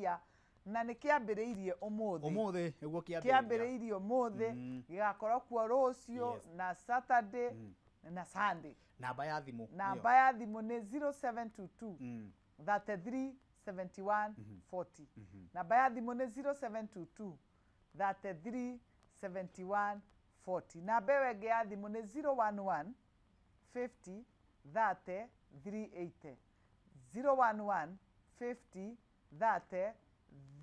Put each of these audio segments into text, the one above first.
Atumia, na nĩ kĩambĩrĩirie ũmũthĩ. Ũmũthĩ nĩguo kĩambĩrĩria. Kĩambĩrĩirie ũmũthĩ, gĩgakorwo kuo rũciũ na Saturday na Sunday. Namba ya thimũ? Namba ya thimũ nĩ 0722 33 71 40. Namba ya thimũ nĩ 0722 33 71 40. Namba ĩyo ĩngĩ ya thimũ nĩ 011 50 30 380, 011 50 30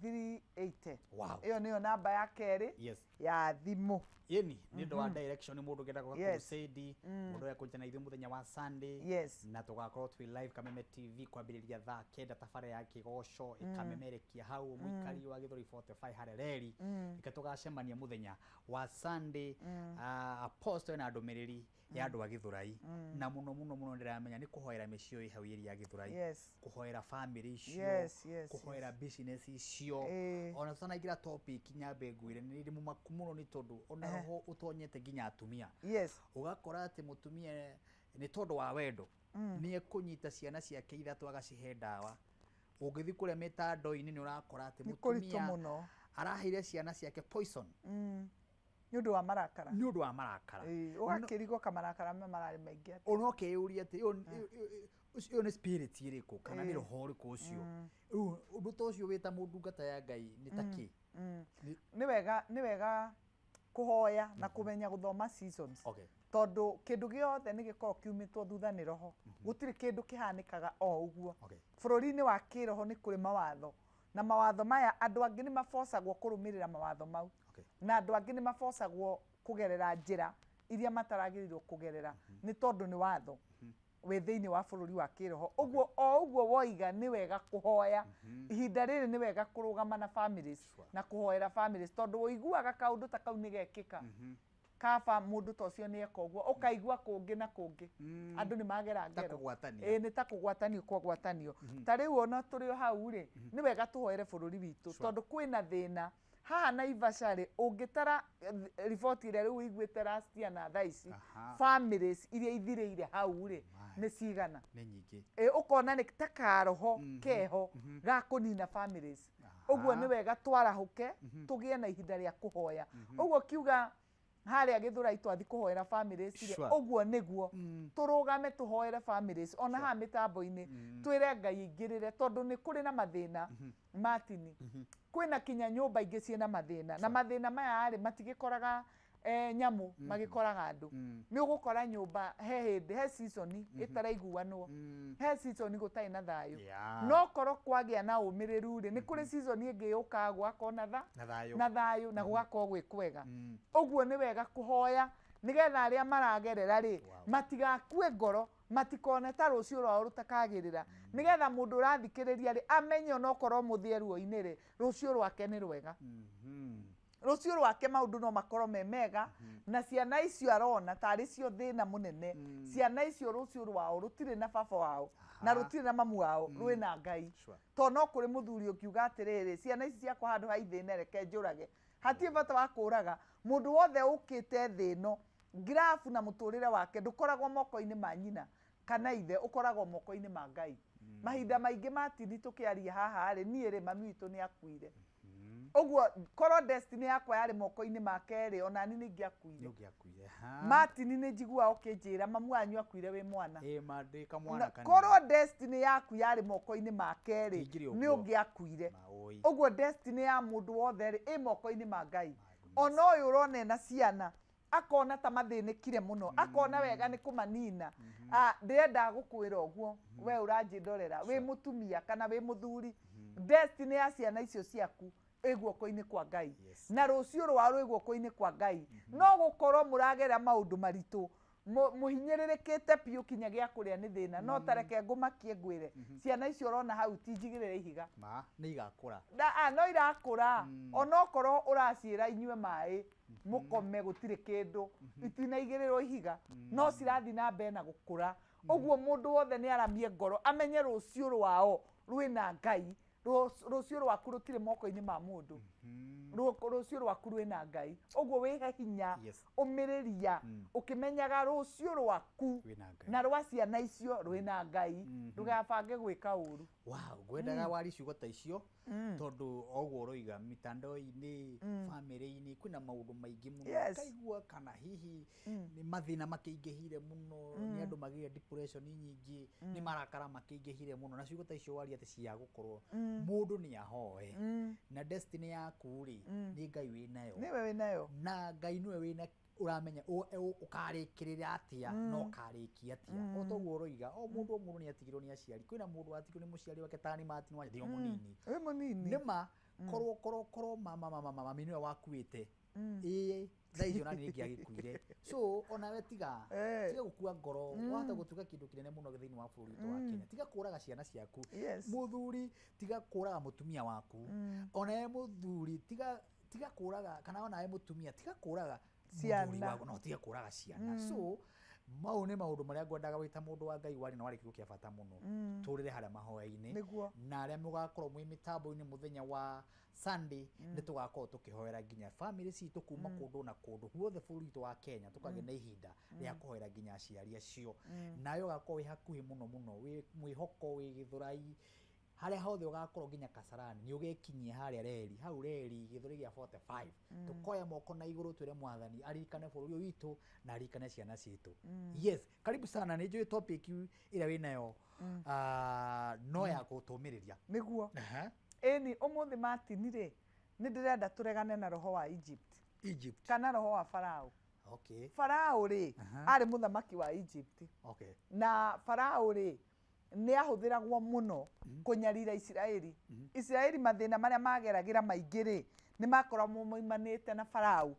380. Ĩyo nĩyo namba ya kerĩ ya thimũ. Yeni nĩ ũndũ wa direction, mũndũ ũngĩenda gũka crusade, mũndũ ũrĩa kũnyitana ithuĩ mũthenya wa Sunday, na tũgakorwo twĩ live Kameme TV kwambĩrĩria thaa 9, tabarĩra ya kĩgoco ĩkamemerekia hau mũikari wa Gĩthũri 45 harĩa reri. Reke tũgacemania mũthenya wa Sunday. Apostle ena ndũmĩrĩri ya andũ a Gĩthũrai, na mũno mũno mũno ndĩramenya nĩ kũhoera mĩciĩ ĩ hau ĩrĩ ya Gĩthũrai, kũhoera family icio, kũhoera business icio. Ona tũtanaingĩra topic, nyambe ngwĩre nĩ ndĩ mũmaku mũno, nĩ tondũ ona roho ũtonyete nginya atumia. Ũgakora atĩ mũtumia nĩ tondũ wa wendo nĩ ekũnyita ciana ciake ithatũ agacihe ndawa. Ũngĩthiĩ kũrĩa mĩtandao-inĩ nĩ ũrakora atĩ Nĩ kũritũ mũtumia mũno. araheire ciana ciake poison Nĩ ũndũ wa marakara. Nĩ ũndũ wa marakara. Ĩĩ, ũgakĩrigwo kamarakara me mararĩ maingĩ atĩa. Ona ũkeyũria atĩ ũyũ nĩ spirit ĩrĩkũ kana nĩ roho ũrĩkũ ũcio. Rĩu ũndũ ta ũcio, wĩ ta mũndungata ya Ngai, nĩ ta kĩ? Nĩ wega kũhoya na kũmenya gũthoma seasons, tondũ kĩndũ gĩothe nĩ gĩkoragwo kiumĩtwo thutha nĩ roho. Gũtirĩ kĩndũ kĩhanĩkaga o ũguo. Bũrũri-inĩ wa kĩroho nĩ kũrĩ mawatho, na mawatho maya andũ angĩ nĩ mabocagwo kũrũmĩrĩra mawatho mau, na andũ angĩ nĩ mabocagwo kũgerera njĩra iria mataragĩrĩirwo kũgerera, nĩ tondũ nĩ watho wĩ thĩinĩ wa bũrũri wa kĩroho. Ũguo o ũguo woiga, nĩ wega kũhoya ihinda rĩrĩ, nĩ wega kũrũgama na families na kũhoera families, tondũ ũiguaga kaũndũ ta kau nĩ gekĩka, kaba mũndũ ta ũcio nĩ eka ũguo, ũkaigua kũngĩ na kũngĩ andũ nĩ magera Ta ngero. kũgwatanio. Ĩĩ, nĩ ta kũgwatanio kwagwatanio. Ta rĩu ona tũrĩ o hau rĩ, nĩ wega tũhoere bũrũri witũ, tondũ kwĩna thĩna haha Naivasha rĩ. Ũngĩtara riboti ĩrĩa rĩu ũiguĩte last year na thaa ici, families iria ithirĩire hau rĩ, nĩ cigana? Nĩ nyingĩ. Ĩ, ũkona nĩ ta karoho keho ga kũnina families. Ũguo nĩ wega twarahũke, tũgĩe na ihinda rĩa kũhoya. Ũguo kiuga harĩa Gĩthũrai twathi kũhoera families rĩ, ũguo nĩguo tũrũgame tũhoere families. Ona haha mĩtambo-inĩ twĩre Ngai aingĩrĩre, tondũ nĩ kũrĩ na mathĩna matini, kwĩna kinya nyũmba ingĩ ciĩna mathĩna, na mathĩna maya rĩ, matigĩkoraga nyamũ, magĩkoraga andũ. Nĩ ũgũkora nyũmba he hĩndĩ he season ĩtaraiguanwo, he season gũtarĩ na thayũ. No korwo kwagĩa na ũmĩrĩru rĩ, nĩ kũrĩ season ĩngĩ yũkaga gũgakorwo na tha Na thayũ. Na thayũ, na gũgakorwo gwĩ kwega. Ũguo nĩ wega kũhoya nĩgetha arĩa maragerera rĩ, matigakue ngoro, matikone ta rũciũ rwao rũtakagĩrĩra, nĩgetha mũndũ ũrathikĩrĩria rĩ, amenye onokorwo mũthĩ ruo-inĩ rĩ, rũciũ rwake nĩ rwega, rũciũ rwake maũndũ no makorwo me mega. Na ciana icio arona tarĩ cio thĩna mũnene, ciana icio rũciũ rwao rũtirĩ na baba wao na rũtirĩ na mamu wao, rwĩna Ngai. Tondũ no kũrĩ mũthuri ũkiuga atĩrĩrĩ, ciana ici ciakwa handũ ha ithĩne, reke njũrage. Hatirĩ bata wa kũraga. Mũndũ wothe ũkĩte thĩ ĩno, ngirabu na mũtũrĩre wake ndũkoragwo moko-inĩ ma nyina kana ithe, ũkoragwo moko-inĩ ma Ngai. Mahinda maingĩ matini tũkĩaria haha rĩ, niĩ rĩ, mami witũ nĩ akuire. Ũguo korwo destiny yakwa yarĩ moko-inĩ make rĩ, onani nĩ ingĩakuire. Nĩ ũngĩakuire. Matini nĩ njiguaga ũkĩnjĩra mamu wanyu akuire wĩ mwana. Ĩ ma, ndĩ kamwana kanini. Korwo destiny yaku yarĩ moko-inĩ make rĩ, Ndingĩrĩ nĩ ũguo. ũngĩakuire. Maũĩ. Ũguo destiny ya mũndũ wothe rĩ, ĩ moko-inĩ ma Ngai. Ona ũyũ ũrona ena ciana akona ta mathĩnĩkire mũno, akona wega nĩ kũmanina. Ndĩrenda gũkwĩra ũguo, we ũranjĩndorera wĩ mũtumia kana wĩ mũthuri, destiny ya ciana icio ciaku ĩ guoko-inĩ kwa Ngai, na rũciũ rwao rwĩ guoko-inĩ kwa Ngai. No gũkorwo mũragerera maũndũ maritũ, mũhinyĩrĩrĩkĩte biũ, kinya gĩa kũrĩa nĩ thĩna, no tareke ngũmakie ngwĩre, ciana icio ũrona hau ti njigĩrĩre ihiga. Ma nĩ igakũra. Na, no irakũra. Onokorwo ũraciĩra inyue maĩ mũkome, gũtirĩ kĩndũ, itinaigĩrĩrwo ihiga, no cirathiĩ na mbere na gũkũra. Ũguo mũndũ wothe nĩ aramie ngoro, amenye rũciũ rwao rwĩna Ngai. Rũciũ rwaku rũtirĩ moko-inĩ ma mũndũ. Rũciũ rwaku rwĩna Ngai. Ũguo wĩhe hinya, ũmĩrĩria, ũkĩmenyaga rũciũ rwaku Rwĩna Ngai. na rwa ciana icio rwĩna Ngai. Ndũgabange gwĩka ũru. Wow, ngwendaga wari ciugo ta icio. Tondũ oguo ũroiga mitandao-inĩ, bamĩrĩ-inĩ kwĩna maũndũ maingĩ mũno. Kaigua kana hihi nĩ mathĩna makĩingĩhire mũno, nĩ andũ magĩire depression nyingĩ, nĩ marakara makĩingĩhire mũno, na ciugo ta icio waria atĩ cia gũkorwo mũndũ nĩ ahoe. Na destiny yaku rĩ, nĩ Ngai wĩnayo. Nĩwe wĩnayo. Na Ngai nĩwe wĩna ũramenya ũkarĩkĩrĩra atĩa na ũkarĩkia atĩa. O toguo ũroiga, o mũndũ o mũndũ nĩ atigirwo nĩ aciari. Kwĩna mũndũ watigirwo nĩ mũciari wake tani Martin wa ndĩ o mũnini. Wĩ mũnini. Nĩ ma korwo korwo korwo mama mama mami nĩwe wakuĩte. Ĩĩ thaa icio nani ingĩagĩkuire. So onawe tiga tiga gũkua ngoro, wahota gũtuĩka kĩndũ kĩnene mũno thĩinĩ wa bũrũri witũ wa Kenya. Tiga kũraga ciana ciaku. Mũthuri tiga kũraga mũtumia waku. Onawe mũthuri tiga tiga kũraga, kana onawe mũtumia tiga kũraga ciana. No tiga kũraga ciana. So mau nĩ maũndũ marĩa ngwendaga wĩ ta mũndũ wa Ngai warĩ na warĩ kiugo kĩa bata mũno. Tũrĩre harĩa mahoya-inĩ. Na arĩa mũgakorwo mwĩ mĩtambo-inĩ mũthenya wa Sunday, nĩ tũgakorwo tũkĩhoera nginya family citũ kuma kũndũ na kũndũ guothe bũrũri witũ wa Kenya, tũkagĩa na ihinda rĩa kũhoera nginya aciari acio. Nawe ũgakorwo wĩ hakuhĩ mũno mũno, wĩ mwĩhoko, wĩ Gĩthũrai, harĩa hothe ũgakorwo nginya Kasarani, nĩ ũgekinyia harĩa reri, hau reri Gĩthũrai gĩa 45. Tũkoya moko na igũrũ twĩre Mwathani aririkane bũrũri ũyũ witũ na aririkane ciana citũ. Yes, karibu sana. Nĩ njũĩ topic ĩrĩa wĩnayo no ya gũtũmĩrĩria. Nĩguo. Ĩni ũmũthĩ Martin rĩ, nĩ ndĩrenda tũregane na roho wa Egypt. Egypt. Kana roho wa Farao. Farao rĩ, arĩ mũthamaki wa Egypt. Na Farao rĩ, nĩ ahũthĩragwo mũno kũnyarira Isiraeli. Isiraeli mathĩna marĩa mageragĩra maingĩ rĩ, nĩ makoragwo moimanĩte na Farao.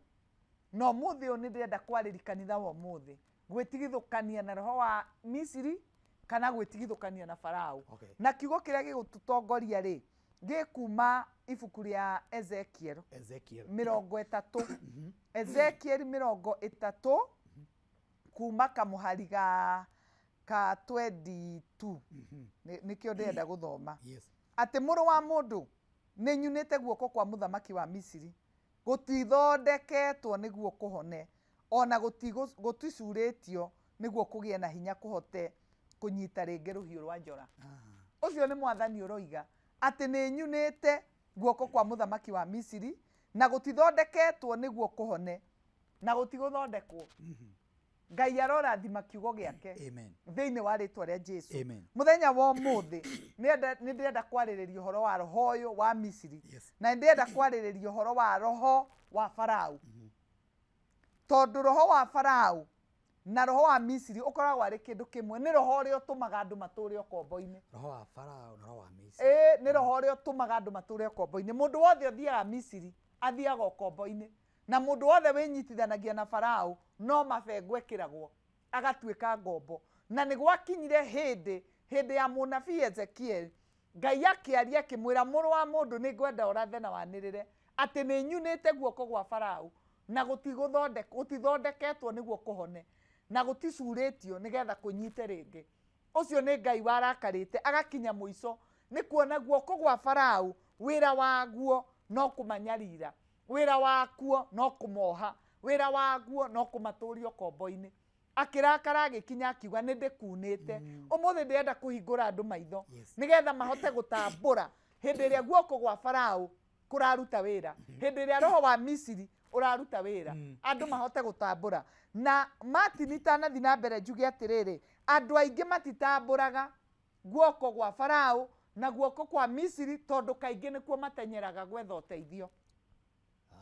Na ũmũthĩ ũyũ nĩ ndĩrenda kwarĩria kanitha wa ũmũthĩ, gwĩtigithũkania na roho wa Misiri kana gwĩtigithũkania na Farao. Na kiugo kĩrĩa gĩgũtũtongoria rĩ, gĩkuma ibuku rĩa Ezekiel. Ezekiel. 30. Ezekiel 30 kuma kamũhari ga 22. Nĩkĩo ndĩrenda gũthoma. Atĩ mũrũ wa mũndũ, nĩ nyunĩte guoko kwa mũthamaki wa Misiri, gũtithondeketwo nĩguo kũhone, ona gũticurĩtio nĩguo kũgĩe na hinya kũhote kũnyita rĩngĩ rũhiũ rwa njora. Ũcio nĩ Mwathani ũroiga atĩ nĩ nyunĩte guoko kwa mũthamaki wa Misiri na gũtithondeketwo nĩguo kũhone na gũtigũthondekwo. Ngai arorathima kiugo gĩake thĩinĩ wa rĩtwa rĩa Jesu. Mũthenya wa ũmũthĩ nĩ ndĩrenda kwarĩrĩria ũhoro wa roho ũyũ wa Misiri. Na nĩ ndĩrenda kwarĩrĩria ũhoro wa roho wa Farao. Tondũ roho wa Farao na roho wa Misiri ũkoragwo arĩ kĩndũ kĩmwe, nĩ roho ũrĩa ũtũmaga andũ matũre ũkombo-inĩ. Roho wa Farao na roho wa Misiri. Ĩĩ, nĩ roho ũrĩa ũtũmaga andũ matũre ũkombo-inĩ. Mũndũ wothe ũthiaga Misiri athiaga ũkombo-inĩ. Na mũndũ wothe wĩnyitithanagia na Farao no mabengo ekĩragwo agatuĩka ngombo. Na nĩ gwakinyire hĩndĩ ya mũnabii Ezekiel, Ngai akĩaria akĩmwĩra, mũrũ wa mũndũ, nĩ ngwenda ũrathe na wanĩrĩre atĩ nĩ nyunĩte guoko gwa Farao na gũtithondeketwo nĩguo kũhone na gũticurĩtio nĩgetha kũnyite rĩngĩ. Ũcio nĩ Ngai warakarĩte agakinya mũico nĩ kuona guoko gwa Farao wĩra waguo no kũmanyarira, wĩra wakuo no kũmoha, wĩra waguo no kũmatũria ũkombo-inĩ. Akĩrakara agĩkinya akiuga nĩ ndĩkunĩte. Ũmũthĩ ndĩrenda kũhingũra andũ maitho nĩgetha mahote gũtambũra hĩndĩ ĩrĩa guoko gwa Farao kũraruta wĩra, hĩndĩ ĩrĩa roho wa Misiri ũraruta wĩra, andũ mahote gũtambũra. Na Martin itanathi na mbere njuge atĩrĩrĩ, andũ aingĩ matitambũraga guoko gwa Farao na guoko kwa Misiri tondũ kaingĩ nĩkuo matenyeraga gwetha ũteithio.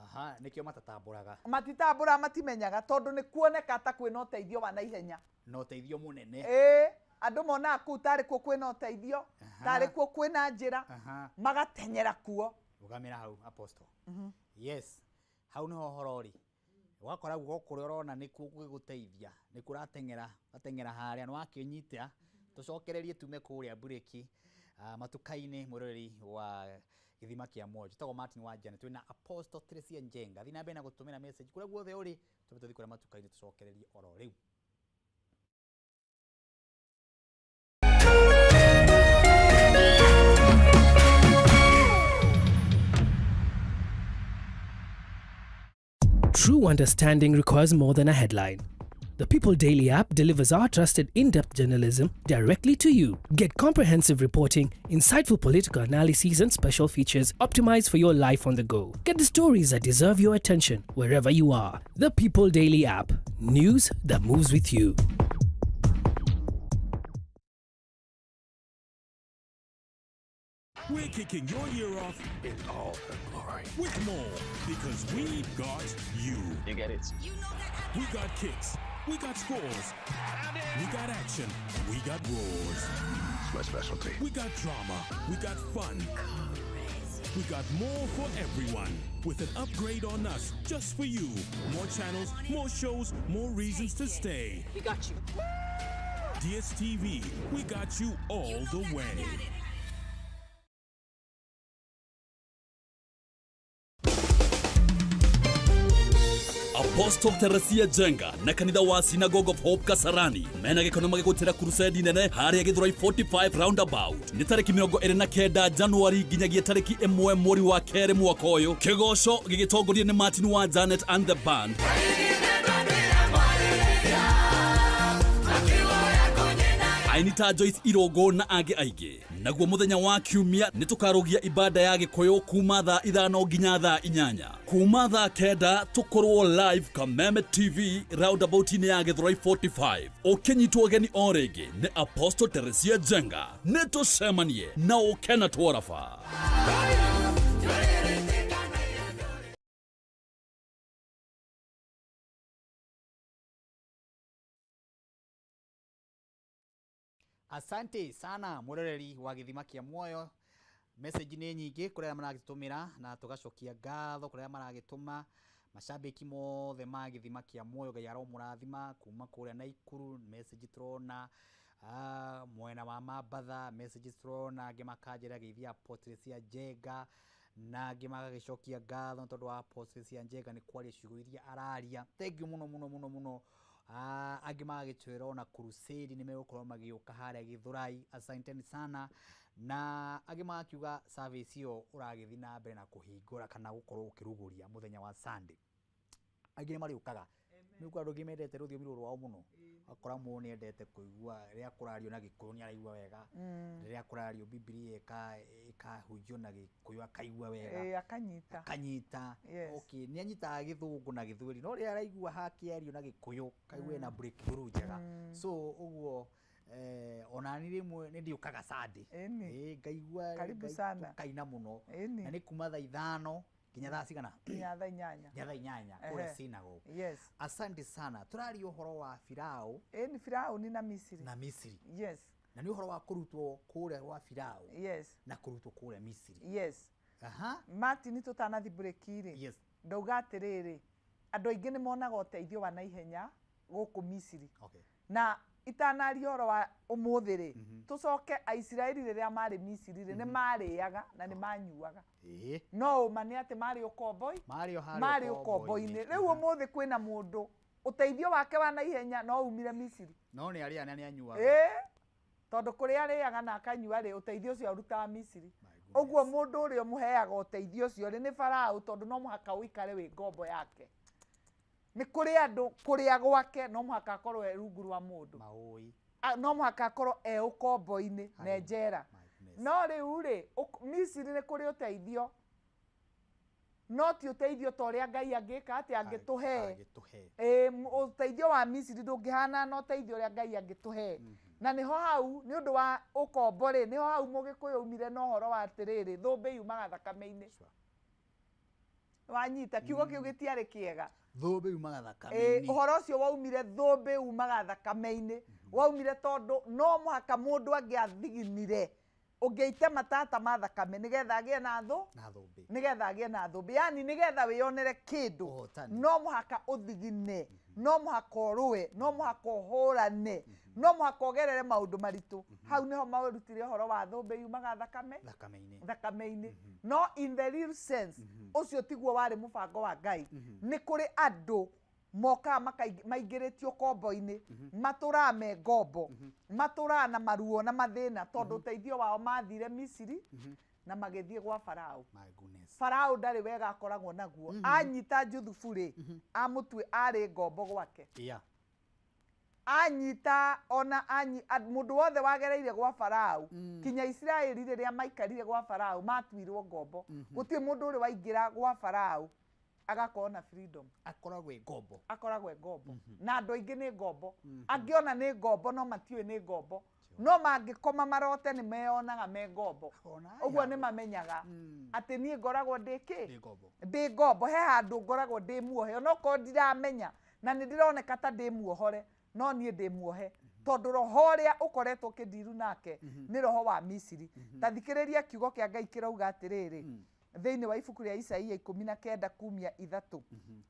Aha, nĩkĩo matatambũraga. Matitambũraga, matimenyaga tondũ nĩ kuoneka ta kwĩna ũteithio wa naihenya. Na ũteithio mũnene. Ĩĩ, andũ monaga kũu tarĩ kuo kwĩna ũteithio, tarĩ kuo kwĩna njĩra, magatenyera kuo. Rũgamĩra hau, Apostle. Yes, hau nĩho ũhoro ũrĩ. Ũgakora guoko kũrĩa ũrona nĩkuo gũgĩgũteithia, nĩkuo ũrateng'era, ũgateng'era harĩa, nĩ wakĩnyita, tũcokererie tume kũrĩa mburĩki, matuka-inĩ mwĩroreri wa gĩthima kĩa muoyo. Njĩtagwo Martin wa Janet, twĩna Apostle Teresia Njenga. Thiĩ na mbere na gũtũmĩra message kũrĩa guothe ũrĩ, tũbe tũthiĩ kũrĩa matuka-inĩ tũcokererie oro rĩu. True understanding requires more than a headline. The People Daily app delivers our trusted in-depth journalism directly to you. Get comprehensive reporting, insightful political analyses, and special features optimized for your life on the go. Get the stories that deserve your attention wherever you are. The People Daily app. News that moves with you. We're kicking your year off in all her glory. with more because we got you. You get it? We got kicks. We got scores. We got action. We got roars. It's my specialty. We got drama. We got fun. We got more for everyone. With an upgrade on us just for you. More channels, more shows, more reasons to stay. We got you. DSTV, we got you all the way. Apostle Teresia Jenga na kanitha wa Synagogue of Hope Kasarani mena gĩkono magĩgũtĩra crusade nene harĩa Gĩthũrai 45 roundabout nĩ tarĩki 29 Januari nginyagia tarĩki 1 mweri wa kerĩ mwaka ũyũ. Kĩgoco gĩgĩtongorio nĩ Martin wa Janet and the band. Aini ta Joyce Irongo na angĩ aingĩ. Naguo mũthenya wa kiumia nĩ tũkarũgia ibada ya Gĩkũyũ kuma thaa 5 nginya thaa 8. Kuma thaa 9 tũkorwo live Kameme TV roundabout-inĩ ya Gĩthũrai 45. Ũkĩnyitwo ũgeni o rĩngĩ nĩ Apostle Teresia Jenga. Nĩ tũcemanie na ũke na twaraba. Asante sana mwiroreri wa Gĩthima kĩa Muoyo. Message nĩ nyingĩ kũrĩ arĩa maragĩtũmĩra na tũgacokia ngatho kũrĩ arĩa maragĩtũma. Macambĩki mothe ma Gĩthima kĩa Muoyo, Ngai aromũrathima kuma kũrĩa Naikuru. Message tũrona mwena wa Mambatha, message tũrona angĩ makanjĩra geithia Apostle Teresia Njenga, na angĩ magagĩcokia ngatho tondũ wa Apostle Teresia Njenga nĩ kwaria ciugo iria araria. Thank you mũno mũno mũno mũno. Angĩ magagĩtwĩra ona crusade nĩ megũkorwo magĩũka harĩa Gĩthũrai, asanteni sana. Na angĩ magakiuga service ĩyo ũragĩthiĩ na mbere na kũhingũra kana gũkorwo ũkĩrugũria mũthenya wa Sunday. Angĩ nĩ marĩũkaga. Nĩ ũkuona andũ angĩ mendete rũthiomi rũrũ rwao mũno, akora mũndũ nĩ endete kũigua rĩrĩa kũrario na Gĩkũyũ nĩ araigua wega, rĩrĩa kũrario Bibilia ĩkahunjio na Gĩkũyũ akaigua wega, akanyita. Akanyita. Yes. Okay, nĩ anyitaga Gĩthũngũ na Gĩthweri, no rĩrĩa araigua hakĩario na Gĩkũyũ kaigua ena breakthrough njega. So ũguo onani rĩmwe nĩ ndĩũkaga Sunday. Ngaigua Karibu sana. Tũkaina mũno. Na nĩ kuma thaa 5 nginya thaa cigana? Nginya thaa 8. Nginya thaa 8 kũrĩa synagogue. Yes. Asante sana. Tũraria ũhoro wa Firaũ. Ni Firaũni na Misiri. Na Misiri. Yes. Na nĩ ũhoro wa kũrutwo kũrĩa gwa Firaũ. Yes. Na kũrutwo kũrĩa Misiri. Yes. Aha. Martin tũtanathi break rĩ. Yes. Ndauga atĩrĩrĩ, andũ aingĩ nĩ monaga ũteithio wa naihenya gũkũ Misiri. Okay. Na itanaria ũhoro wa ũmũthĩ rĩ, tũcoke Aisiraeli rĩrĩa marĩ Misiri rĩ, nĩ marĩaga na nĩ manyuaga. No ũma nĩ atĩ marĩ ũkomboi, marĩ ũkombo-inĩ. Rĩu ũmũthĩ kwĩna mũndũ ũteithio wake wa naihenya no umire Misiri. No nĩ arĩaga na nĩ anyuaga. Tondũ kũrĩa arĩaga na akanyua rĩ, ũteithio ũcio arutaga Misiri. Ũguo mũndũ ũrĩa ũmũheaga ũteithio ũcio rĩ nĩ Farao, tondũ no mũhaka ũikare wĩ ngombo yake. Nĩ kũrĩ andũ kũrĩa gwake no mũhaka akorwo e rungu rwa mũndũ. No mũhaka akorwo e ũkombo-inĩ na njera. No rĩu rĩ, Misiri nĩ kũrĩ ũteithio, no ti ũteithio ta ũrĩa Ngai angĩka atĩ angĩtũhe. Ũteithio wa Misiri ndũngĩhana na ũteithio ũrĩa Ngai angĩtũhe. Na nĩho hau nĩ ũndũ wa ũkombo rĩ, nĩho hau Mũgĩkũyũ aumire na ũhoro wa atĩrĩrĩ, thũmbĩ yumaga thakame-inĩ. Wanyita, kiugo kĩu gĩtiarĩ kĩega. Thũmbĩ yumaga thakame-inĩ. Ũhoro ũcio waumire thũmbĩ umaga thakame-inĩ. Waumire tondũ no mũhaka mũndũ angĩathiginire ũngĩite matata ma thakame nĩgetha agĩe na thũ, nĩgetha agĩe na thũmbĩ, yani nĩgetha wĩyonere kĩndũ no mũhaka ũthigine, no mũhaka ũrũe, no mũhaka ũhũrane, no mũhaka ũgerere maũndũ maritũ. Hau nĩho marutire ũhoro wa thũmbĩ yumaga thakame thakame-inĩ. No in the real sense ũcio tiguo warĩ mũbango wa Ngai. Nĩ kũrĩ andũ mokaga maingĩrĩtio kombo-inĩ, matũraga me ngombo, matũraga na maruo na mathĩna, tondũ ũteithio wao mathire Misiri na magĩthiĩ gwa Farao. Farao ndarĩ wega akoragwo naguo. Anyita Juthubu rĩ, amũtue arĩ ngombo gwake. Anyita ona mundu wothe wagereire gwa Farao kinya Isiraeli riria maikarire gwa Farao matuirwo ngombo. Gutirĩ mundu uri waingira gwa Farao agakorwo na freedom. Akoragwo ngombo. Akoragwo ngombo. Na andu aingi ni ngombo. Angiona ni ngombo no matiũĩ ni ngombo. No mangĩkoma marote nĩ meyonaga me ngombo. Ũguo nĩ mamenyaga atĩ niĩ ngoragwo ndĩ kĩ? Ndĩ ngombo. He handũ ngoragwo ndĩ muohe onokorwo ndiramenya na nĩ ndĩroneka ta ndĩ muohore no niĩ ndĩ muohe tondũ roho ũrĩa ũkoretwo ũkĩndiru nake nĩ roho wa Misiri. Ta thikĩrĩria kiugo kĩa Ngai kĩrauga atĩrĩrĩ thĩinĩ wa ibuku rĩa Isaia 19 kumia 3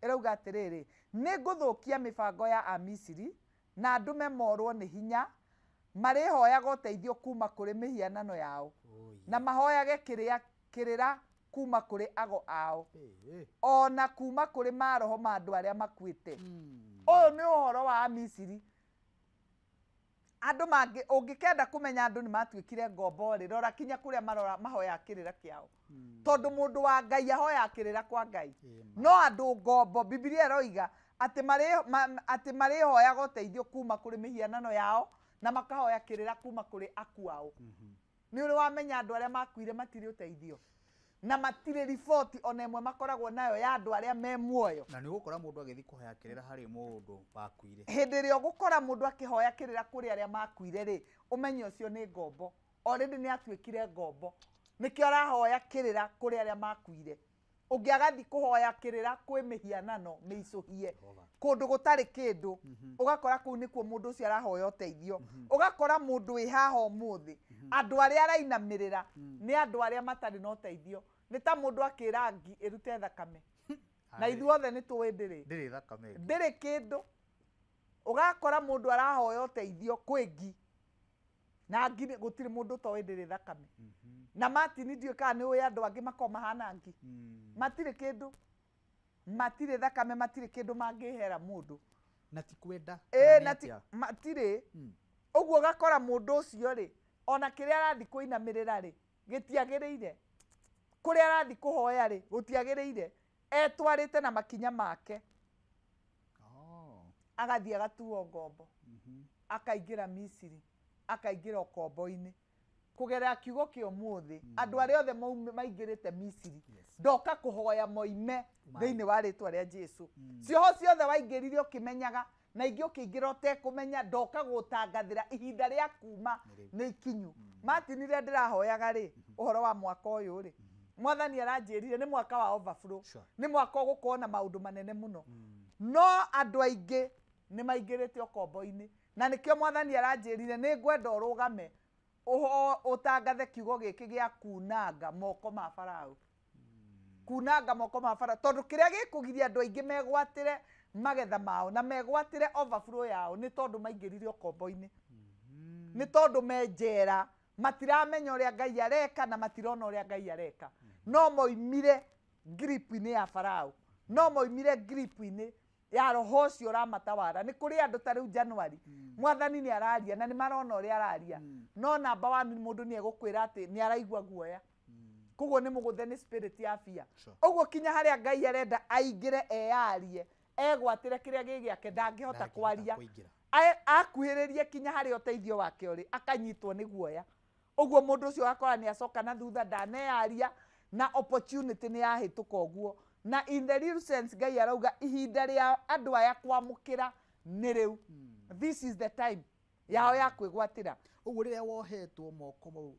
ĩrauga atĩrĩrĩ nĩ ngũthũkia mĩbango ya Amisiri na ndũme morwo nĩ hinya marĩhoyaga ũteithio kuma kũrĩ mĩhianano yao na mahoyage kĩrĩra kuma kũrĩ ago ao ona kuma kũrĩ maroho ma andũ arĩa makuĩte. Ũyũ nĩ ũhoro wa Misiri. Andũ mangĩ ũngĩkenda kũmenya andũ nĩ matuĩkire ngombo rĩ rora kinya kũrĩa marora mahoyaga kĩrĩra kĩao tondũ mũndũ wa Ngai ahoyaga kĩrĩra kwa Ngai no andũ ngombo Bibilia ĩroiga atĩ marĩhoyaga ũteithio kuma kũrĩ mĩhianano yao na makahoya kĩrĩra kuma kũrĩ akuao. Nĩ ũrĩ wamenya andũ arĩa makuire matirĩ ũteithio na matirĩ riboti ona ĩmwe makoragwo nayo ya andũ arĩa me muoyo. Na nĩ ũgũkora mũndũ agĩthiĩ kũhoya kĩrĩra harĩ mũndũ wakuire. Hĩndĩ ĩrĩa ũgũkora mũndũ akĩhoya kĩrĩra kũrĩ arĩa makuire rĩ ũmenye ũcio nĩ ngombo. Already nĩ atuĩkire ngombo nĩkĩo arahoya kĩrĩra kũrĩ arĩa makuire. Ũngĩ agathiĩ kũhoya kĩrĩra kwĩ mĩhianano mĩicũhie kũndũ gũtarĩ kĩndũ ũgakora kũu nĩkuo mũndũ ũcio arahoya ũteithio. Ũgakora mũndũ wĩ haha ũmũthĩ andũ arĩa arainamĩrĩra nĩ andũ arĩa matarĩ na ũteithio. Nĩ ta mũndũ akĩra ngi ĩrute thakame na ithuothe nĩ tũĩ ndĩrĩ thakame ndĩrĩ kĩndũ. Ũgakora mũndũ arahoya ũteithio kwĩ ngi na ngi gũtirĩ mũndũ ũtoĩ ndĩrĩ thakame. Na Martin ndiũĩ kana nĩ ũĩ andũ angĩ makoragwo mahana ngi matirĩ kĩndũ matirĩ thakame matirĩ kĩndũ mangĩhera mũndũ na ti kwenda na matirĩ. Ũguo ũgakora mũndũ ũcio rĩ ona kĩrĩa arathiĩ kũinamĩrĩra rĩ gĩtiagĩrĩire kũrĩa arathiĩ kũhoya rĩ gũtiagĩrĩire etwarĩte na makinya make agathiĩ agatuo ngombo akaingĩra Misiri akaingĩra ũkombo-inĩ kũgerera kiugo kĩa ũmũthĩ. Andũ arĩa othe maingĩrĩte Misiri ndoka kũhoya moime thĩinĩ wa rĩtwa rĩa Jesũ. Cioho ciothe waingĩrire ũkĩmenyaga na ingĩ ũkĩingĩra ũtekũmenya ndoka gũtangathĩra ihinda rĩa kuma nĩ ikinyu. Martin rĩrĩa ndĩrahoyaga rĩ ũhoro wa mwaka ũyũ rĩ mwathani aranjĩrire nĩ mwaka wa overflow nĩ mwaka ũgũkorwo na maũndũ manene mũno no andũ aingĩ nĩ maingĩrĩte ũkombo-inĩ na nĩkĩo mwathani aranjĩrire nĩ ngwenda ũrũgame ũtangathe kiugo gĩkĩ gĩa kunanga moko ma Farao. Kunanga moko ma Farao tondũ kĩrĩa gĩkũgiria andũ aingĩ megwatĩre magetha mao na megwatĩre overflow yao nĩ tondũ maingĩrire ũkombo-inĩ nĩ tondũ me njera matiramenya ũrĩa Ngai areka na matirona ũrĩa Ngai areka. No moimire grip-inĩ ya Farao no moimire grip-inĩ ya roho ũcio ũramatawara. Nĩ kũrĩ andũ ta rĩu January mwathani nĩ araria na nĩ marona ũrĩa araria no namba 1 mũndũ nĩ egũkwĩra atĩ nĩ araigua guoya koguo nĩ mũgũthe nĩ spirit ya fear. Ũguo kinya harĩa Ngai arenda aingĩre eyarie egwatĩre kĩrĩa gĩ gĩake ndangĩhota kwaria akuhĩrĩrie kinya harĩa ũteithio wake ũrĩ akanyitwo nĩ guoya. Ũguo mũndũ ũcio agakora nĩ acoka na thutha ndaneyaria na opportunity nĩ yahĩtũka ũguo. Na in the real sense Ngai arauga ihinda rĩa andũ aya kwamũkĩra nĩ rĩu. This is the time yao ya kwĩgwatĩra. Ũguo rĩrĩa wohetwo moko mau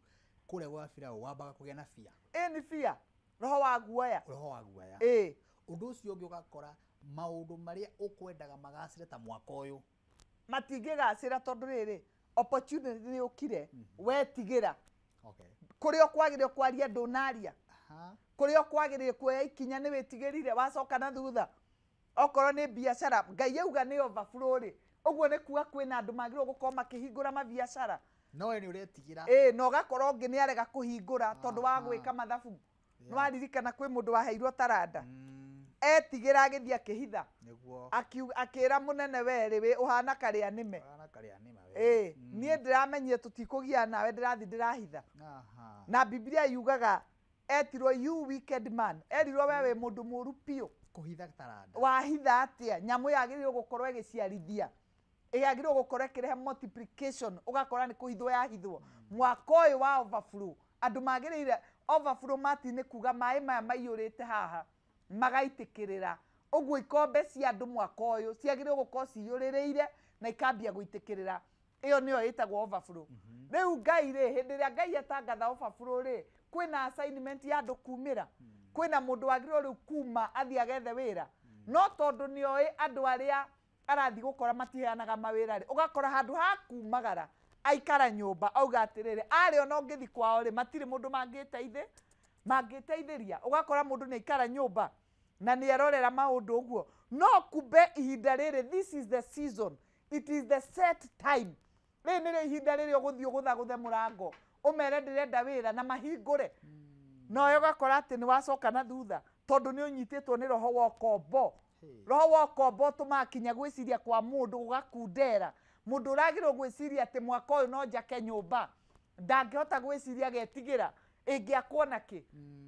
kũrĩa gwa Farao wambaga kũgĩa na fear. Ĩ nĩ fear roho wa guoya. Roho wa guoya. Ĩ ũndũ ũcio ũngĩ ũgakora maũndũ marĩa ũkwendaga magacĩre ta mwaka ũyũ matingĩgacĩra tondũ rĩrĩ opportunity nĩ ũkire wetigĩra. Kũrĩa ũkwagĩrĩire kwaria ndũnaria kũrĩa ũkwagĩrĩire kuoya ikinya nĩ wĩtigĩrire wacoka na thutha. Okorwo nĩ biacara Ngai auga nĩ overflow rĩ ũguo nĩ kuga kwĩna andũ magĩrĩirwo gũkorwo makĩhingũra mabiacara no we nĩ ũretigĩra. Ĩ na ũgakora ũngĩ nĩ arega kũhingũra tondũ wa gwĩka mathabu. Nĩ waririkana kwĩ mũndũ waheirwo taranda etigĩra agĩthiĩ akĩhitha akĩra mũnene we rĩ ũhana karĩa nĩme. Ĩ niĩ ndĩramenyire tũtikũgia nawe ndĩrathiĩ ndĩrahitha. Na Bibilia yugaga etirwo you wicked man erirwo we wĩ mũndũ mũru biũ kũhitha taranda wahitha atĩa nyamũ yagĩrĩirwo gũkorwo ĩgĩciarithia Ĩyagĩrĩirwo gũkorwo ĩkĩrehe multiplication, ũgakora nĩ kũhithwo yahithwo. Mwaka ũyũ wa overflow, andũ magĩrĩire overflow mati nĩ kuga maĩ maya maiyũrĩte haha magaitĩkĩrĩra. Ũguo ikombe cia andũ mwaka ũyũ ciagĩrĩirwo gũkorwo ciyũrĩrĩire na ikambia gũitĩkĩrĩra. Ĩyo nĩyo ĩtagwo overflow. Rĩu Ngai rĩ, hĩndĩ ĩrĩa Ngai atangatha overflow rĩ, kwĩna assignment ya andũ kumĩra. Kwĩna mũndũ wagĩrĩirwo rĩu kuma athiĩ agethe wĩra. No tondũ nĩoĩ andũ arĩa arathiĩ gũkora matiheanaga mawĩra rĩ, ũgakora handũ ha kumagara aikara nyũmba auga atĩrĩrĩ, arĩ ona ũngĩthiĩ kwao rĩ, matirĩ mũndũ mangĩteithĩria. Ũgakora mũndũ nĩ aikara nyũmba na nĩ erorera maũndũ ũguo. No kumbe ihinda rĩrĩ, this is the season, it is the set time. Rĩrĩ nĩrĩo ihinda rĩrĩa ũgũthiĩ ũgũthagũthe mũrango ũmere ndĩrenda wĩra na mahingũre. Nawe ũgakora atĩ nĩ wacoka na thutha tondũ nĩ ũnyitĩtwo nĩ roho wa ũkombo. Roho wa ũkombo ũtũmaga kinya gwĩciria kwa mũndũ gũgakundera. Mũndũ ũragĩrĩirwo gwĩciria atĩ mwaka ũyũ no njake nyũmba, ndangĩhota gwĩciria agetigĩra ĩngĩakwo na kĩ,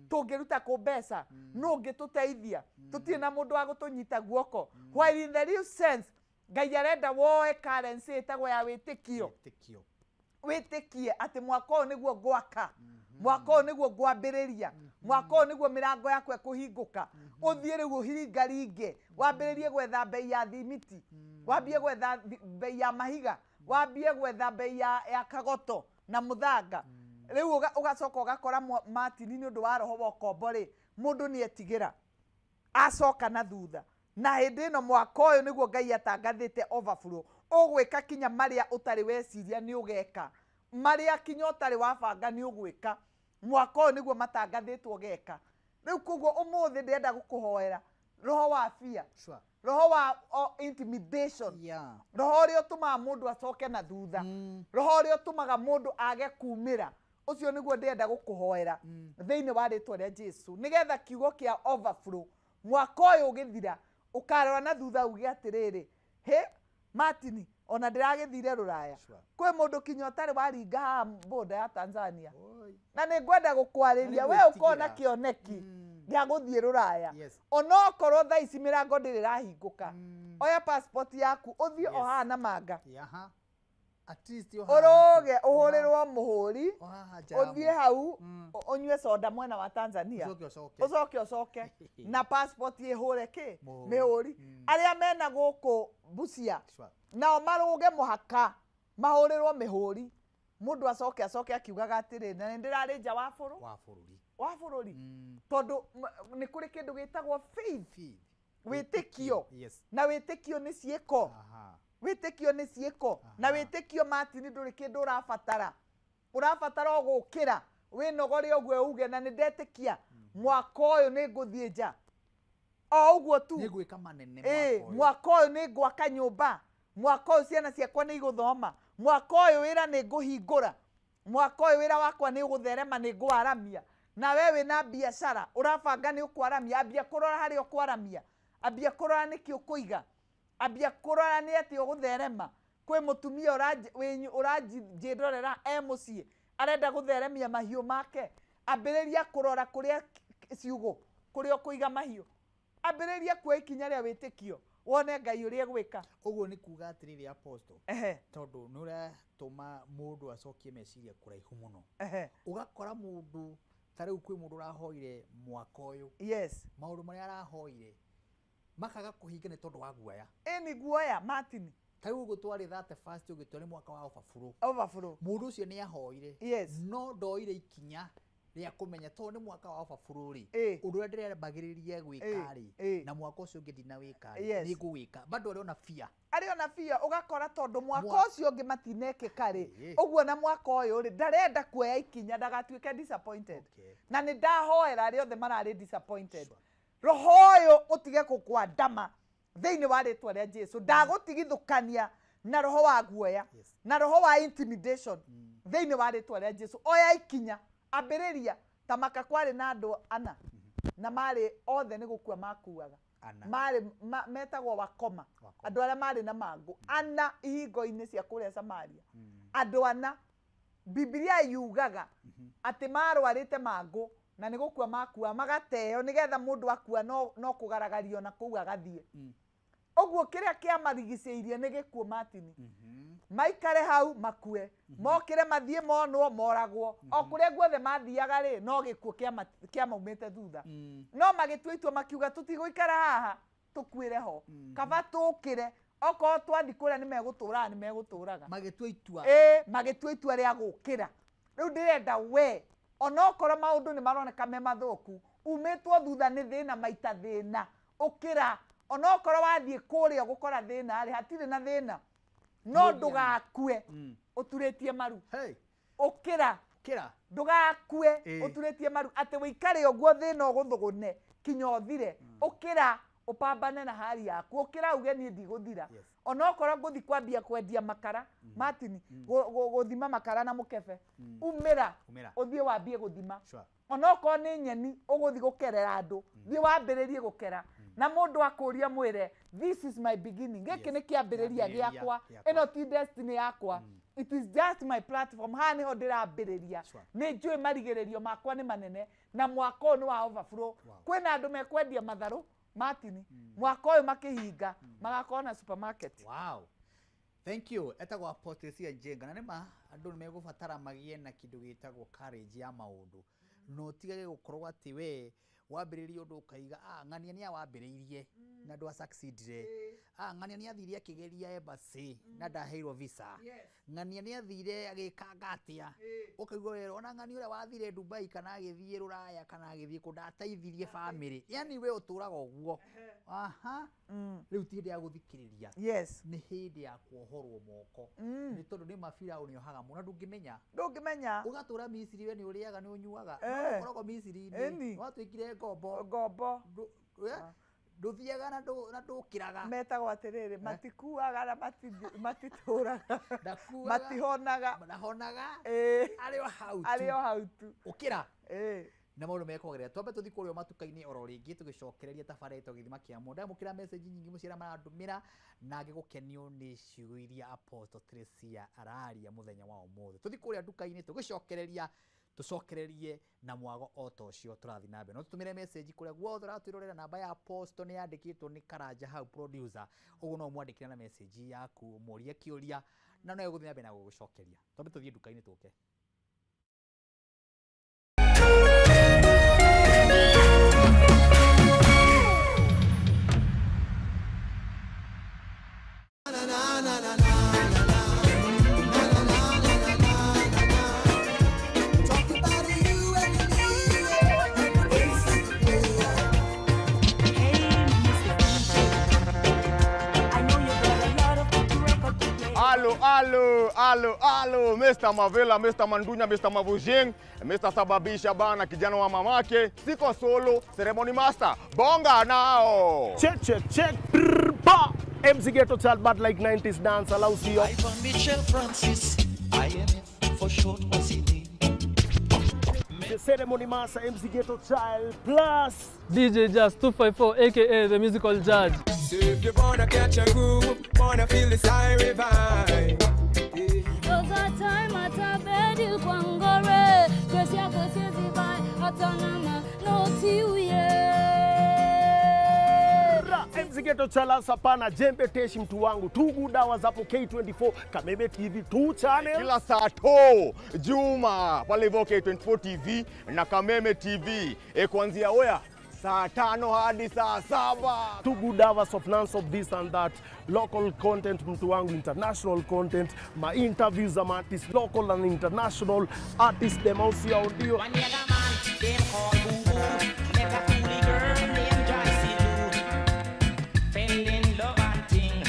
tũngĩruta kũ mbeca, nũ ũngĩtũteithia, tũtirĩ na mũndũ wa gũtũnyita guoko. While in the real sense, Ngai arenda woe currency ĩtagwo ya wĩtĩkio. Wĩtĩkie atĩ mwaka ũyũ nĩguo ngwaka, mwaka ũyũ nĩguo ngwambĩrĩria, mwaka ũyũ nĩguo mĩrango yakwa ĩkũhingũka. Ũthiĩ rĩu ũhiringaringe, wambĩrĩrie gwetha bei ya thimiti, wambie gwetha bei ya mahiga, wambie gwetha bei ya kagoto na mũthanga. Rĩu ũgacoka ũgakora Martin nĩ ũndũ wa roho wa ũkombo rĩ, mũndũ nĩ etigĩra acoka na thutha. Na hĩndĩ ĩno mwaka ũyũ nĩguo Ngai atangathĩte overflow. Ũgwĩka kinya marĩa ũtarĩ weciria nĩ ũgeka, marĩa kinya ũtarĩ wabanga nĩ ũgwĩka. Mwaka ũyũ nĩguo matangathĩtwo ũgeka. Rĩu koguo ũmũthĩ ndĩrenda gũkũhoera roho wa fear, roho wa intimidation, roho ũrĩa ũtũmaga mũndũ acoke na thutha, roho ũrĩa ũtũmaga mũndũ age kumĩra. Ũcio nĩguo ndĩrenda gũkũhoera thĩinĩ wa rĩtwa rĩa Jesu, nĩgetha kiugo kĩa overflow mwaka ũyũ ũgĩthira ũkarora na thutha uge atĩrĩrĩ, he Martin, ona ndĩragĩthire rũraya. Kwĩ mũndũ kinya ũtarĩ waringa haha border ya Tanzania. Na nĩ ngwenda gũkwarĩria we ũkona kĩoneki gĩa gũthiĩ rũraya. Onokorwo thaa ici mĩrango ndĩrĩ ĩrahingũka, oya passport yaku ũthiĩ o haha na manga. Ũrũge ũhũrĩrwo mũhũri, ũthiĩ hau ũnyue soda mwena wa Tanzania, ũcoke ũcoke na passport ĩhũre kĩ mĩhũri. Arĩa mena gũkũ Busia nao marũge mũhaka mahũrĩrwo mĩhũri, mũndũ acoke acoke akiugaga atĩrĩ, na nĩ ndĩrarĩ nja wa bũrũri, tondũ nĩ kũrĩ kĩndũ gĩtagwo faith, wĩtĩkio. Na wĩtĩkio nĩ ciĩko. Wĩtĩkio nĩ ciĩko. Na wĩtĩkio Martin ndũrĩ kĩndũ ũrabatara. Ũrabatara o gũkĩra wĩnogore ũguo uge na nĩ ndetĩkia mwaka ũyũ nĩ ngũthiĩ nja. O ũguo tu. Nĩ ngwĩka manene mwaka ũyũ. Mwaka ũyũ nĩ ngwaka nyũmba. Mwaka ũyũ ciana ciakwa nĩ igũthoma. Mwaka ũyũ wĩra nĩ ngũhingũra. Mwaka ũyũ wĩra wakwa nĩ ũgũtherema, nĩ ngũwaramia. Na we wĩna biacara ũrabanga nĩ ũkwaramia, ambia kũrora harĩa ũkwaramia, ambia kũrora nĩkĩ ũkũiga, ambia kũrora nĩ atĩ ũgũtherema. Kwĩ mũtumia ũranjĩndorera e mũciĩ arenda gũtheremia mahiũ make, ambĩrĩria kũrora kũrĩa ciugũ, kũrĩa ũkũiga mahiũ, ambĩrĩria kuoya ikinya rĩa wĩtĩkio wone Ngai ũrĩa egwĩka. Ũguo nĩ kuga atĩrĩrĩ Apostle, tondũ nĩ ũratũma mũndũ acokie meciria kũraihu mũno. Ũgakora mũndũ ta rĩu kwĩ mũndũ ũrahoire mwaka ũyũ. Maũndũ marĩa arahoire makaga kũhinga nĩ tondũ wa guoya. Ĩni guoya Martin. Ta rĩu ũguo twarĩ 31 ũgĩtua nĩ mwaka wa overflow. Overflow. Mũndũ ũcio nĩ ahoire. No ndoire ikinya rĩa kũmenya tondũ nĩ mwaka wa overflow rĩ, ũndũ ũrĩa ndĩrambagĩrĩria gwĩka rĩ, na mwaka ũcio ũngĩ ndinawĩka rĩ, nĩ ngũwĩka. Bado arĩ ona fear. Arĩ ona fear, ũgakora tondũ mwaka ũcio ũngĩ matinekĩka rĩ, ũguo na mwaka ũyũ rĩ, ndarenda kuoya ikinya ndagatuĩke disappointed. Na nĩ ndahoera arĩa othe mararĩ disappointed. Roho ũyũ ũtige gũkwandama thĩinĩ wa rĩtwa rĩa Jesu. Ndagũtigithũkania na roho wa guoya, na roho wa intimidation thĩinĩ wa rĩtwa rĩa Jesu. Oya ikinya, ambĩrĩria. Ta maka kwarĩ na andũ ana na marĩ othe nĩ gũkua makuaga. Marĩ metagwo wakoma, andũ arĩa marĩ na mangũ ana ihingo-inĩ cia kũrĩa Samaria. Andũ ana, Biblia yugaga atĩ marwarĩte mangũ na nĩ gũkua makua magateo nĩgetha mũndũ akua no kũgaragario na kũu agathiĩ. Ũguo kĩrĩa kĩamarigicĩirie nĩ gĩkuũ, Martin. Maikare hau makue, mokĩre mathiĩ monwo moragwo, o kũrĩa guothe mathiaga rĩ, no gĩkuũ kĩamaumĩte thutha. No magĩtua itua, makiuga tũtigũikara haha tũkuĩre ho, kaba tũkĩre, okorwo twathi kũrĩa nĩ megũtũraga, nĩ megũtũraga. Magĩtua itua. Ĩ, magĩtua itua rĩa gũkĩra. Rĩu ndĩrenda we, onokorwo maũndũ nĩ maroneka me mathũku, umĩtwo thutha nĩ thĩna maita thĩna, ũkĩra. Onokorwo wathiĩ kũrĩa ũgũkora thĩna rĩ, hatirĩ na thĩna, no ndũgakue ũturĩtie maru. Hey. Ũkĩra. Kĩra. Ndũgakue Ĩ. ũturĩtie maru atĩ wĩikare ũguo thĩna ũgũthũgũne kinya ũthire. Ũkĩra, ũpambane na hali yaku. Ũkĩra uge niĩ ndigũthira. Onokorwo ngũthi kwambia kwendia makara, Martin, gũthima makara na mũkebe, umĩra. Umĩra. Ũthiĩ wambie gũthima. Sure. Onokorwo nĩ nyeni ũgũthi gũkerera andũ, thiĩ wambĩrĩrie gũkera, na mũndũ akũria mwĩre, "This is my beginning." Gĩkĩ nĩ kĩambĩrĩria Kĩambĩrĩria gĩakwa. gĩakwa. Ĩno ti destiny yakwa, it is just my platform. Haha nĩho ndĩrambĩrĩria. Sure. Nĩ njũĩ marigĩrĩrio makwa nĩ manene, na mwaka ũyũ nĩ wa overflow. Kwĩna andũ mekwendia matharũ, Martin, mwaka ũyũ makĩhinga magakorwo na supermarket. Wow, thank you. Etagwo Apostle Njenga, na nĩma andũ nĩ megũbatara magĩe na kĩndũ gĩtagwo courage ya maũndũ, na ũtigage gũkorwo atĩ we wambĩrĩria ũndũ ũkaiga, "Ah, ng'ania nĩ awambĩrĩirie na ndwa succeedire. Ah, ng'ania nĩ athire akĩgeria embassy na ndaheirwo visa. Ng'ania nĩ athire agĩkanga atĩa." Ũkaigua wera ona ng'ania ũrĩa wathire Dubai kana agĩthiĩ Rũraya kana agĩthiĩ kũ ndateithirie family. Yani we ũtũraga ũguo. Aha, rĩu ti hĩndĩ ya gũthikĩrĩria, nĩ hĩndĩ ya kuohorwo moko, nĩ tondũ nĩ mabiraũ nĩ ohaga mũno na ndũngĩmenya. Ndũngĩmenya. Ũgatũra Misiri, we nĩ ũrĩaga, nĩ ũnyuaga, Eh. no ũkoragwo Misiri-inĩ. Ĩni. Watuĩkire ngombo. Ngombo. Ndũthiaga na ndũkĩraga. Metagwo atĩrĩrĩ, matikuaga na matitũraga. Ndakuaga. Matihonaga. Ndahonaga. Ĩĩ. Arĩ o hau tu. Arĩ o hau tu. Ũkĩra Ĩĩ. Na maũndũ mekwagĩrĩra. Twambe tũthiĩ kũrĩa matuka-inĩ oro rĩngĩ, tũgĩcokereria tabarĩra ĩtagwo Gĩthima kĩa Mũndũ. Ndamũkĩra message nyingĩ mũciĩ arĩa marandũmĩra na ngĩgũkenio nĩ ciugo iria Apostle Teresia araria mũthenya wa ũmũthĩ. Tũthiĩ kũrĩa nduka-inĩ, tũgĩcokereria, tũcokererie na mwago o ta ũcio tũrathiĩ na mbere. No tũtũmĩre message kũrĩa guothe ũratwĩrorera. Namba ya Apostle nĩ yandĩkĩtwo nĩ Karanja hau producer, ũguo no ũmwandĩkĩre na message yaku, ũmũrie kĩũria na no egũthiĩ na mbere na gũgũcokeria. Twambe tũthiĩ nduka-inĩ tũke. Talk about you and me and the Hey, Mr. DJ, I know you got a lot of record to play. Alo, alo, alo, alo, Mr. Mavela, Mr. Mandunya, Mr. Mavujing, Mr. Sababisha bana, kijana wa mamake, siko solo, ceremony master, bonga nao. Check, check, check. Brr, ba. MC Ghetto Child, but like 90s dance, allows you. Ivan Mitchell Francis, IMF for short was his name. The ceremony master, MC Ghetto Child, plus DJ Jazz 254, aka the musical judge. So if you wanna catch a groove, wanna feel this high revive. Those are time atabedi kwangore kwesi yako siezi bai hata nama notiuye. Ra, MC Ghetto Child sapana jembe teshi mtu wangu two good hours hapo K24 Kameme TV 2 channel. Kila saa to Juma pale hivyo K24 TV na Kameme TV, kuanzia oya saa 5 hadi saa 7. Two good hours of non-stop this and that, local content, mtu wangu, international content, ma interviews za ma artists, local and international artists them au si audio. One other man, them call Boo Boo. Met a coolie girl named Joyce Lou. Fell in love and thing.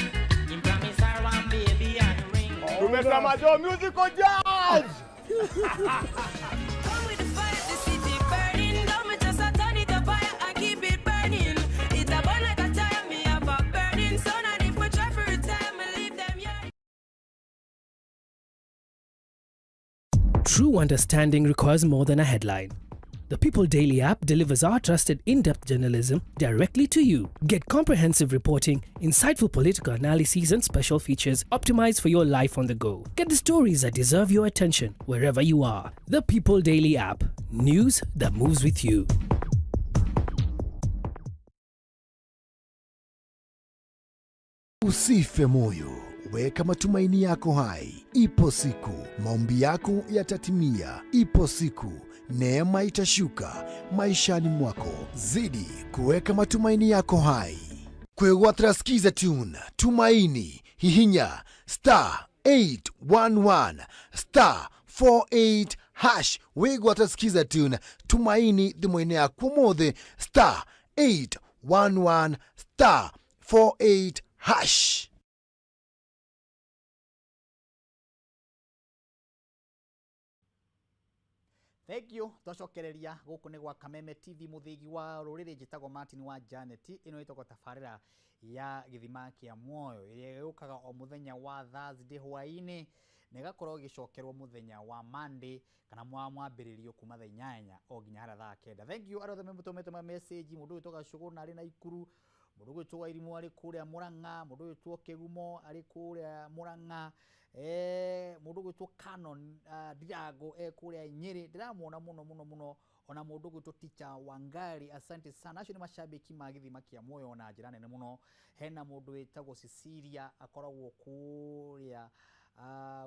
Him promise her one baby and ring. Tumesema jo musical judge. Come with the fire, the city burning. Don't me just a turn it up fire and keep it burning. It a burn like a tire, me have a burning sun. And if we try for retire, me leave them yeah. True understanding requires more than a headline. The People Daily app delivers our trusted in depth journalism directly to you. Get comprehensive reporting, insightful political analyses, and special features optimized for your life on the go. Get the stories that deserve your attention wherever you are. The People Daily app. News that moves with you. Usife moyo, weka matumaini yako hai. Ipo siku maombi yako yatatimia. Ipo siku neema itashuka maishani mwako. Zidi kuweka matumaini yako hai. Kwegwatira Skiza Tune, Tumaini, hihinya star 811 star 48 hash. Wigwatira Skiza Tune, Tumaini thimũ-inĩ yaku ũmũthĩ star 811 star 48 hash. Thank you. Twacokereria gũkũ nĩ gwa Kameme TV, mũthĩgi wa rũrĩrĩ. Njĩtagwo Martin wa Janet. Ĩno ĩtagwo tabarĩra ya Gĩthima kĩa Muoyo, ĩrĩa yũkaga o mũthenya wa Thursday hwaĩ-inĩ na ĩgakorwo ĩgĩcokerwo mũthenya wa Monday kana wa mwambĩrĩrio kuma thaa 8 o nginya harĩa thaa 9. Thank you arĩa othe mũtũmĩte ma message. Mũndũ ũyũ Gacũgũna arĩ Naikuru, mũndũ ũgwĩtwo Irimũ arĩ kũrĩa Mũrang'a, mũndũ ũgwĩtwo Kĩgumo arĩ kũrĩa Mũrang'a, mũndũ ũgwĩtwo Canon Ndirango e kũrĩa Nyĩrĩ, ndĩramuona mũno mũno mũno, ona mũndũ ũgwĩtwo Teacher Wangari, asante sana. Acio nĩ macambĩki ma Gĩthima kĩa Muoyo na njĩra nene mũno. Hena mũndũ wĩtagwo Cecilia akoragwo kũrĩa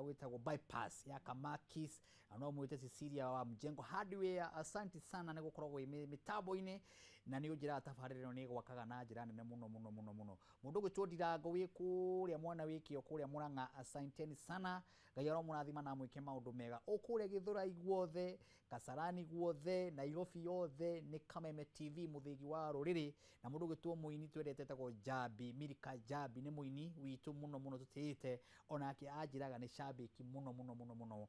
wĩtagwo bypass ya Kamakis, na no mwĩte Cecilia wa Mjengo Hardware, asante sana nĩ gũkoragwo wĩ mĩtambo-inĩ na nĩ ũnjĩraga tabarĩra ĩno nĩ ĩgwakaga na njĩra nene mũno mũno mũno mũno. Mũndũ ũgwĩtwo Ndirango wĩ kũrĩa mwana wĩkĩo kũrĩa Mũrang'a, asanteni sana. Ngai aromũrathima na amwĩke maũndũ mega. O kũrĩa Gĩthũrai guothe, Kasarani guothe, Nairobi yothe, nĩ Kameme TV, mũthĩgi wa rũrĩrĩ. Na mũndũ ũgwĩtwo mũini twendete etagwo Jambi Milika Jambi, nĩ mũini witũ mũno mũno tũtĩĩte, onake anjĩraga nĩ cambĩki mũno mũno mũno mũno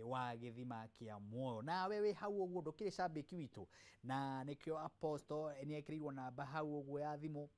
wa Gĩthima kĩa Muoyo. Nawe wĩ hau ũguo ndũkĩrĩ cambĩki witũ, na nĩkĩo Apostle nĩ ekĩrĩirwo namba hau ũguo ya thimũ,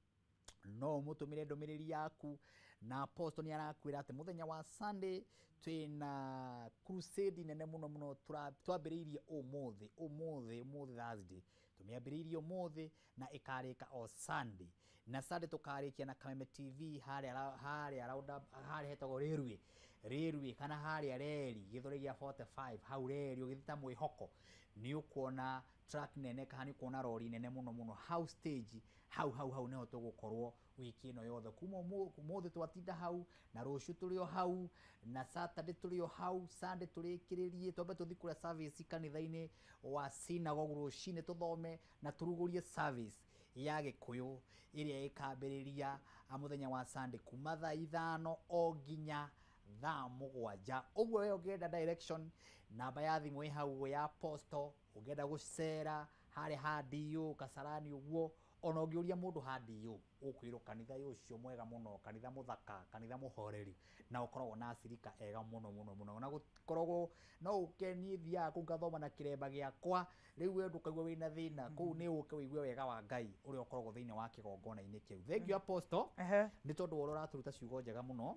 no ũmũtũmĩre ndũmĩrĩri yaku. Na Apostle nĩ arakwĩra atĩ mũthenya wa Sunday twĩna crusade nene mũno mũno, twambĩrĩirie ũmũthĩ ũmũthĩ ũmũthĩ Thursday, tũmĩambĩrĩirie ũmũthĩ na ĩkarĩka o Sunday, na Sunday tũkarĩkia na Kameme TV harĩa harĩa harĩa hetagwo Railway Railway kana harĩa reri Gĩthũrai gĩa 45, hau reri ũgĩthiĩ ta mwĩhoko nĩ ũkuona truck nene kana nĩ ũkuona rori nene mũno mũno hau stage hau hau hau nĩho tũgũkorwo wiki ĩno yothe kuma ũmũthĩ twatinda hau, na rũciũ tũrĩ o hau, na Saturday tũrĩ o hau, Sunday tũrĩkĩrĩrie twambe tũthiĩ kũrĩa service kanitha-inĩ wa synagogue rũcinĩ, tũthome na tũrugũrie service ya Gĩkũyũ ĩrĩa ĩkambĩrĩria mũthenya wa Sunday kuma thaa 5 o nginya thaa 7. Ũguo we ũngĩenda direction, namba ya thimũ ĩ hau ya Apostle. Ũngĩenda gũcera harĩa ha DU Kasarani ũguo, ona ũngĩũria mũndũ ha DU ũkwĩrwo kanitha ũcio mwega mũno, kanitha mũthaka, kanitha mũhoreri, na ũkoragwo na acirika ega mũno mũno mũno, na gũkoragwo no ũke. Niĩ thiaga kũu ngathoma na kĩremba gĩakwa. Rĩu we ndũkaigua wĩna thĩna kũu, nĩ ũke ũigue wega wa Ngai ũrĩa ũkoragwo thĩinĩ wa kĩgongona-inĩ kĩu. Thank you, Apostle, nĩ tondũ wa ũrĩa ũratũruta ciugo njega mũno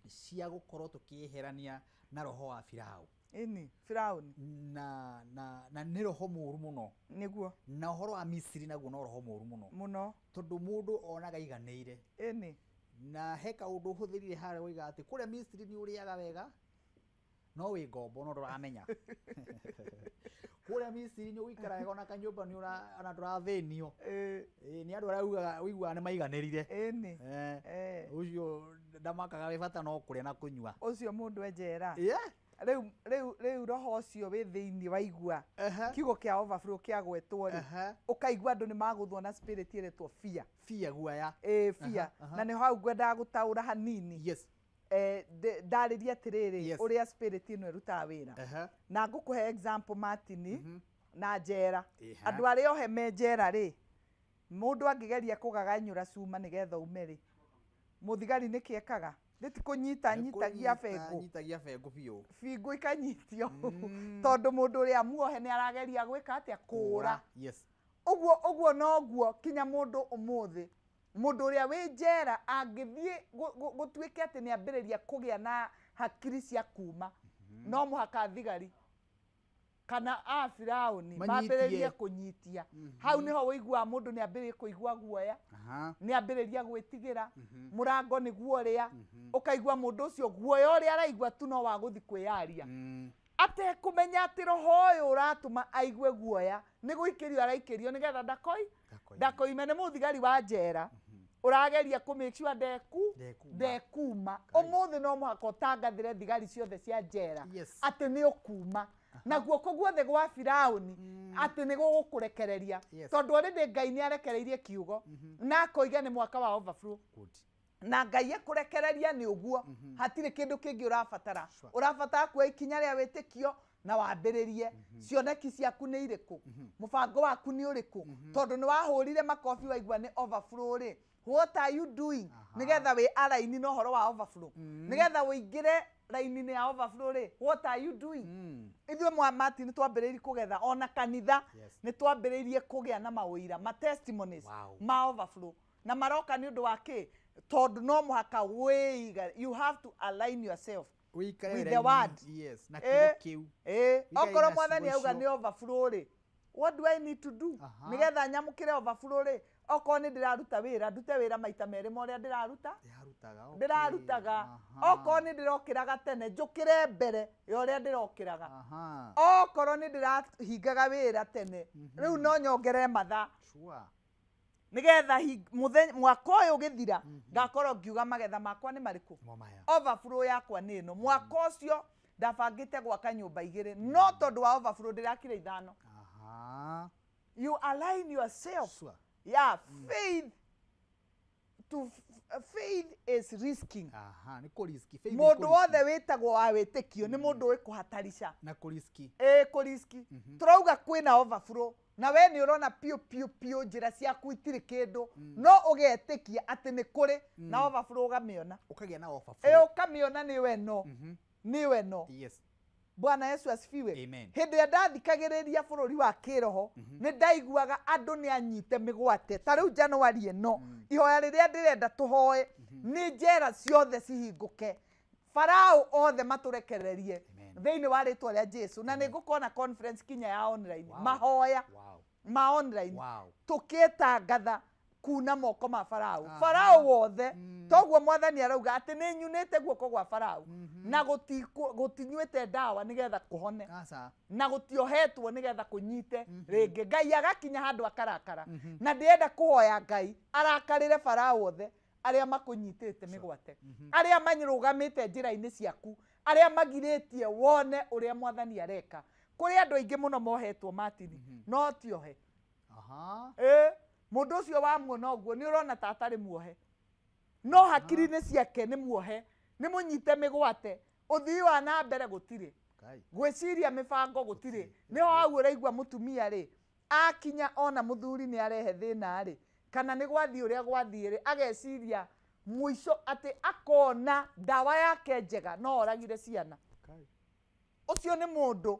cia gũkorwo tũkĩeherania na roho wa Firaũ. Ĩni, Firauni. Na nĩ roho mũru mũno. Nĩguo. Na ũhoro wa Misiri naguo no roho mũru mũno. Mũno. Tondũ mũndũ onaga aiganĩire. Na he kaũndũ ũhũthĩrire harĩa woiga atĩ kũrĩa Misiri nĩ ũrĩaga wega no wĩ ngombo, no ndũramenya. Kũrĩa Misiri nĩ ũgũikara wega, ona kanyũmba nĩ ona ndũrathĩnio. Nĩ andũ arĩa ugaga ũiguaga nĩ maiganĩrire. Ũcio ndamakaga, wĩ bata no kũrĩa na kũnyua. Ũcio mũndũ e njera. Rĩu rĩu rĩu roho ũcio wĩ thĩinĩ, waigua kiugo kĩa overflow kĩagwetwo rĩ, ũkaigua andũ nĩ magũthwo na spirit ĩretwo fear. Fear, guaya. Ĩĩ, fear. Na nĩho hau ngwendaga gũtaũra hanini. Ndarĩrie atĩrĩrĩ, ũrĩa spirit ĩno ĩrutaga wĩra. Na ngũkũhe example, Martin, na njera. Andũ arĩa ohe me njera rĩ, mũndũ angĩgeria kũgaganyũra cuma nĩgetha ume rĩ, mũthigari nĩkĩ ekaga? Nĩ ti kũnyita nyitagia bengũ? Nyitagia bengũ biũ. Bingũ ikanyitio, tondũ mũndũ ũrĩa muohe nĩ arageria gwĩka atĩa? Kũũra. Ũguo ũguo noguo kinya mũndũ ũmũthĩ, mũndũ ũrĩa wĩ njera angĩthiĩ gũtuĩke atĩ nĩ ambĩrĩria kũgĩa na hakiri cia kuma, no mũhaka thigari kana a Firaũni Manyitie. mambĩrĩrie kũnyitia. Hau nĩho ũiguaga mũndũ nĩ ambĩrĩrie kũigua guoya, nĩ ambĩrĩria gwĩtigĩra mũrango nĩguo ũrĩa ũkaigua mũndũ ũcio guoya ũrĩa araigua tu no wa gũthiĩ kwĩyaria, atekũmenya atĩ roho ũyũ ũratũma aigue guoya nĩ gũikĩrio araikĩrio nĩgetha ndakoime. Nĩ mũthigari wa njera ũrageria kũ make sure ndeku Ndekuma. Ũmũthĩ no mũhaka ũtangathĩre thigari ciothe cia njera atĩ nĩ ũkuma na guoko guothe gwa Firaũni atĩ nĩ gũgũkũrekereria. Tondũ already Ngai nĩ arekereirie kiugo na akoiga nĩ mwaka wa overflow. Na Ngai ekũrekereria nĩ ũguo, hatirĩ kĩndũ kĩngĩ ũrabatara. Ũrabatara kuoya ikinya rĩa wĩtĩkio na wambĩrĩrie. Cioneki ciaku nĩ irĩkũ? Mũbango waku nĩ ũrĩkũ? Tondũ nĩ wahũrire makobi waigua nĩ overflow rĩ, what are you doing nĩgetha wĩ araini na ũhoro wa overflow? Nĩgetha ũingĩre raini-inĩ ya overflow rĩ, what are you doing? Ithuĩ mwa Martin twambĩrĩirie kũgetha ona kanitha. Nĩ twambĩrĩirie kũgĩa na mawĩira ma testimonies ma overflow, na maroka nĩ ũndũ wa kĩ? Tondũ no mũhaka wĩiga, you have to align yourself Wĩikare with the raini, word. Yes, na kiugo kĩu. Wĩikare Okorwo na Mwathani ciugo auga icio. nĩ overflow rĩ, what do I need to do nĩgetha nyamũkĩre overflow rĩ? Okorwo nĩ ndĩraruta wĩra, ndute wĩra maita merĩ ma ũrĩa ndĩraruta. Ndĩrarutaga, okay. Ndĩrarutaga. Okorwo nĩ ndĩrokĩraga tene, njũkĩre mbere ya ũrĩa ndĩrokĩraga. Okorwo nĩ ndĩrahingaga wĩra tene, rĩu no nyongerere mathaa nĩgetha mwaka ũyũ ũgĩthira ngakorwo ngiuga magetha makwa nĩ marĩkũ, overflow yakwa nĩ ĩno. Mwaka ũcio ndabangĩte gwaka nyũmba igĩrĩ, no tondũ wa overflow ndĩrakire ithano. You align yourself. Yeah, faith to faith is risking. Aha, nĩ kũriski. Faith nĩ Mũndũ kũriski. wothe wĩtagwo wa wĩtĩkio nĩ mũndũ wĩ kũhatarica Na kũriski. Ĩ kũriski. Tũrauga kwĩna overflow na we nĩ ũrona piũ piũ piũ njĩra ciaku itirĩ kĩndũ, no ũgetĩkia atĩ nĩ kũrĩ na overflow, ũgamĩona. Ũkagĩa na overflow. Ĩ, ũkamĩona nĩwe no nĩwe no. Bwana Yesu asifiwe. Amen. Hĩndĩ ĩrĩa ndathikagĩrĩria bũrũri wa kĩroho, nĩ ndaiguaga andũ nĩ anyite mĩgwate. Ta rĩu Januari ĩno, ihoya rĩrĩa ndĩrenda tũhoe nĩ njera ciothe cihingũke, Farao othe matũrekererie thĩinĩ wa rĩtwa rĩa Jesu. Na nĩ ngũkorwo na conference kinya ya online, mahoya ma online, tũkĩtangatha kuna moko ma Farao, Farao wothe. Toguo Mwathani arauga atĩ nĩ nyunĩte guoko gwa Farao na gũtinyuĩte ndawa nĩgetha kũhone Aca. na gũtiohetwo nĩgetha kũnyite rĩngĩ. Ngai agakinya handũ akarakara, na ndĩrenda kũhoya Ngai arakarĩre Farao othe arĩa makũnyitĩte mĩgwate, arĩa manyũrũgamĩte njĩra-inĩ ciaku, arĩa magirĩtie wone ũrĩa Mwathani areka. Kũrĩ andũ aingĩ mũno mohetwo, Martin, no tiohe. Ĩ, mũndũ ũcio wamuona ũguo nĩ ũrona ta atarĩ muohe, no hakiri-inĩ ciake nĩ muohe, nĩ mũnyite mĩgwate. Ũthii wa na mbere gũtirĩ, gwĩciria mĩbango gũtirĩ. Nĩho hau ũraigua mũtumia rĩ akinya ona mũthuri nĩ arehe thĩna rĩ, kana nĩ gwathiĩ ũrĩa gwathiĩ rĩ, ageciria mũico atĩ akona ndawa yake njega no oragire ciana. Ũcio nĩ mũndũ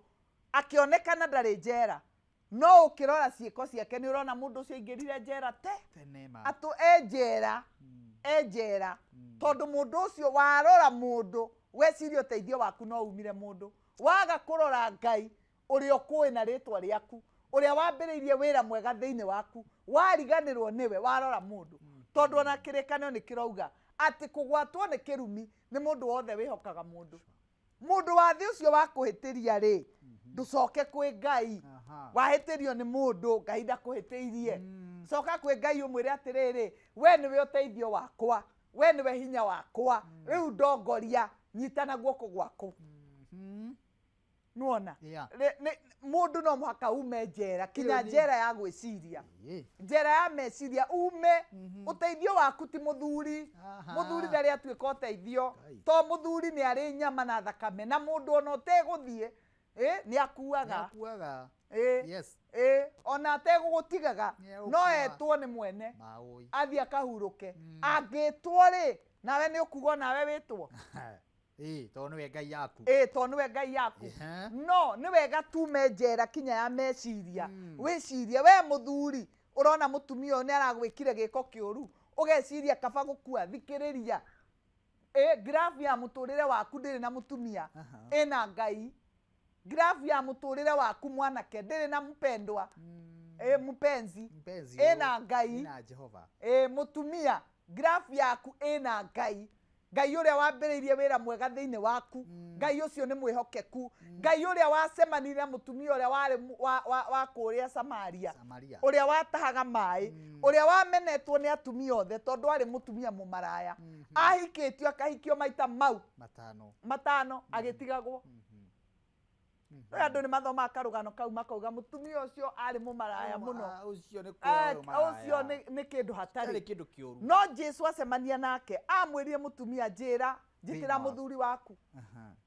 akĩonekana ndarĩ njera, no ũkĩrora ciĩko ciake nĩ ũrona mũndũ ũcio aingĩrire njera te Tene ma. atũ e njera, e njera. Tondũ mũndũ ũcio warora mũndũ weciria ũteithio waku no umire mũndũ, waga kũrora Ngai ũrĩa ũkũĩ na rĩtwa rĩaku, ũrĩa wambĩrĩirie wĩra mwega thĩinĩ waku, wariganĩrwo nĩwe warora mũndũ. Tondũ ona kĩrĩkanĩro nĩ kĩrauga atĩ kũgwatwo nĩ kĩrumi nĩ mũndũ wothe wĩhokaga mũndũ. Mũndũ wa thĩ ũcio wa kũhĩtĩria rĩ, ndũcoke kwĩ Ngai. Wahĩtĩrio nĩ mũndũ, Ngai ndakũhĩtĩirie. Coka kwĩ Ngai ũmwĩre atĩrĩrĩ, we nĩwe ũteithio wakwa, we nĩwe hinya wakwa, rĩu ndongoria, nyitana guoko gwaku. Nĩwona? Mũndũ no mũhaka ume njera, kinya njera ya gwĩciria, njera ya meciria ume. Ũteithio waku ti mũthuri. Mũthuri ndarĩ atuĩka ũteithio, to mũthuri nĩ arĩ nyama na thakame, na mũndũ ona ũtegũthiĩ nĩ akuaga. Akuaga. Ĩ, ona ategũgũtigaga Nĩegũkua. no etwo nĩ mwene Maũi. athiĩ akahurũke. Angĩtwo rĩ, nawe nĩ ũkuga nawe wĩtwo. Ĩ, tondũ nĩwe Ngai yaku. Ĩ, tondũ nĩwe Ngai yaku. No nĩ wega tume njera kinya ya meciria. Wĩcirie we mũthuri ũrona mũtumia ũyũ nĩ aragwĩkire gĩko kĩũru, ũgeciria kaba gũkua. Thikĩrĩria, ĩ, graph ya mũtũrĩre waku ndĩrĩ na mũtumia, ĩna Ngai. Graph ya mũtũrĩre waku mwanake ndĩrĩ na mpendwa, ĩ, mpenzi. Mpenzi. Ĩna Ngai. Ĩna Jehova. Ĩ, mũtumia, graph yaku ĩna Ngai. Ngai ũrĩa wambĩrĩirie wĩra mwega thĩinĩ waku, Ngai ũcio nĩ mwĩhokeku. Ngai ũrĩa wacemanirie na mũtumia ũrĩa warĩ wa kũrĩa Samaria, Samaria. Ũrĩa watahaga maĩ, ũrĩa wamenetwo nĩ atumia othe tondũ arĩ mũtumia mũmaraya, ahikĩtio akahikio maita mau matano. Matano, agĩtigagwo. Rĩu andũ nĩ mathomaga karũgano kau makauga mũtumia ũcio arĩ mũmaraya mũno. Ah, ũcio nĩ Eh, kwĩra ũyũ ũcio maraya. nĩ kĩndũ hatarĩ. Kĩarĩ kĩndũ kĩũru. No Jesu acemania nake amwĩrire, mũtumia, njĩra, njĩtĩra Thĩna waku. Mũthuri waku.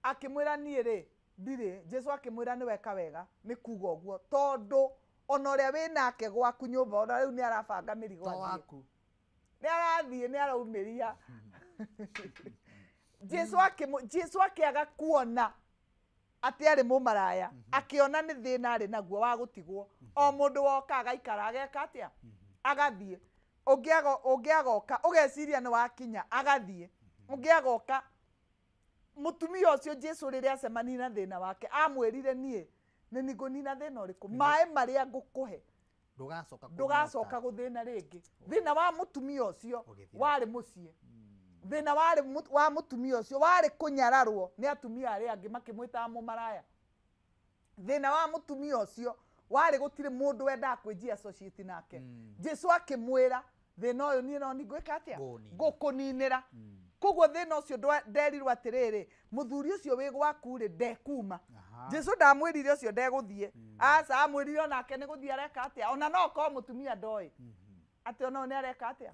Akĩmwĩra, niĩ rĩ ndirĩ. Jesu akĩmwĩra, nĩ weka wega nĩ kuga ũguo, tondũ ona ũrĩa wĩ nake gwaku nyũmba ona rĩu nĩ arabanga mĩrigo To athiĩ. waku. Nĩ arathiĩ, nĩ araumĩria. Jesu akĩaga kuona atĩ arĩ mũmaraya, akĩona nĩ thĩna arĩ naguo wa gũtigwo. O mũndũ woka agaikara, ageka atĩa, agathiĩ. Ũngĩ agoka, ũgeciria nĩ wakinya, agathiĩ. Ũngĩ agoka. Mũtumia ũcio, Jesu rĩrĩa acemanirie na thĩna wake, amwĩrire, niĩ nĩ ni ngũnina thĩna ũrĩkũ? Maĩ marĩa ngũkũhe, ndũgacoka. Ndũgacoka gũthĩna rĩngĩ. Thĩna wa mũtumia ũcio Ũgĩthira. Warĩ mũciĩ. Thĩna warĩ wa mũtumia ũcio warĩ kũnyararwo nĩ atumia arĩa angĩ makĩmwĩtaga mũmaraya. Thĩna wa mũtumia ũcio warĩ gũtirĩ mũndũ wendaga kwĩnjia associate nake. Jesu akĩmwĩra, thĩna ũyũ niĩ no ni ngwĩka atĩa? Ngũũnina. Ngũkũninĩra. Koguo thĩna ũcio nderirwo atĩrĩrĩ, mũthuri ũcio wĩ gwaku rĩ, ndekuma. Jesu ndamwĩrire ũcio ndegũthiĩ, aca. Amwĩrire onake nĩ gũthiĩ areka atĩa, ona no korwo mũtumia ndoĩ atĩ ona ũyũ nĩ areka atĩa,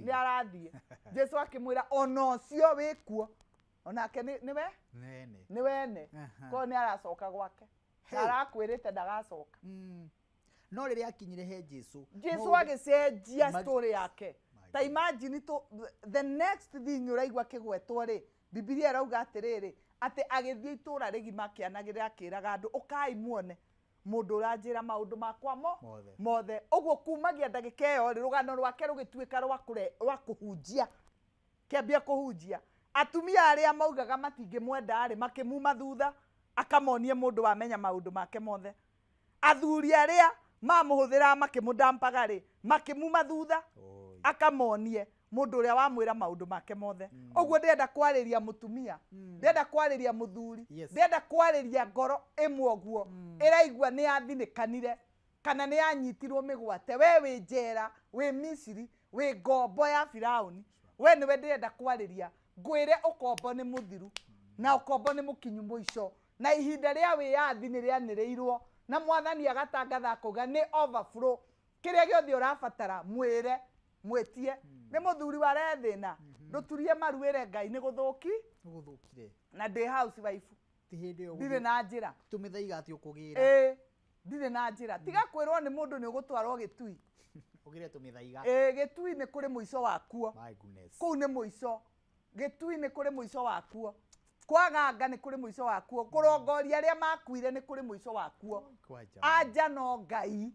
nĩ arathiĩ. Jesu akĩmwĩra ona ũcio wĩkuo onake nĩwe. Nene. Nĩ wene. Korwo nĩ aracoka gwake na arakwĩrĩte ndagacoka. No rĩrĩa akinyire he Jesu, Jesu maũndũ- agĩcenjia story yake. Ta imagine to the next thing ũraigua kĩgwetwo rĩ, Bibilia ĩrauga atĩrĩrĩ, atĩ agĩthiĩ itũũra rĩgima akĩanagĩrĩra, akĩraga andũ, ũkai muone mũndũ ũranjĩra maũndũ makwa mo Mothe. Mothe. Ũguo kumagia ndagĩka ĩyo rĩ, rũgano rwake rũgĩtuĩka rwa kũhunjia, kĩambia kũhunjia. Atumia arĩa maugaga matingĩmwenda rĩ, makĩmuma thutha akamonie mũndũ wamenya maũndũ make mothe. Athuri arĩa mamũhũthĩraga makĩmũdampaga rĩ, makĩmuma thutha akamonie mũndũ ũrĩa wamwĩra maũndũ make mothe. Ũguo ndĩrenda kwarĩria mũtumia, ndĩrenda kwarĩria mũthuri, ndĩrenda kwarĩria ngoro ĩmwe ũguo ĩraigua nĩ yathinĩkanire kana nĩ yanyitirwo mĩgwate. We wĩ njera, wĩ Misiri, wĩ ngombo ya Firaũni, we nĩwe ndĩrenda kwarĩria, ngwĩre ũkombo nĩ mũthiru na ũkombo nĩ mũkinyu mũico, na ihinda rĩa wĩyathi nĩ rĩanĩrĩirwo na Mwathani agatangatha akauga nĩ overflow. Kĩrĩa gĩothe ũrabatara, mwĩre, mwĩtie. Nĩ mũthuri warehe thĩna, ndũturie maru wĩre Ngai nĩ gũthũki. Nĩgũthũkire. Na ndĩ housewife. Ti hĩndĩ ĩyo. Ndirĩ na njĩra. Tũmĩthaiga atĩ ũkũgĩra. Ĩĩ, ndirĩ na njĩra. Tiga kwĩrwo nĩ mũndũ nĩ ũgũtwarwo Gĩtui. Ũgĩre tũmĩthaiga. Ĩĩ, Gĩtui nĩ kũrĩ mũico wakuo. My goodness. Kũu nĩ mũico. Gĩtui nĩ kũrĩ mũico wakuo. Kwaganga nĩ kũrĩ mũico wakuo. Kũrongoria arĩa makuire nĩ kũrĩ mũico wakuo. Kwaja. Anja no Ngai,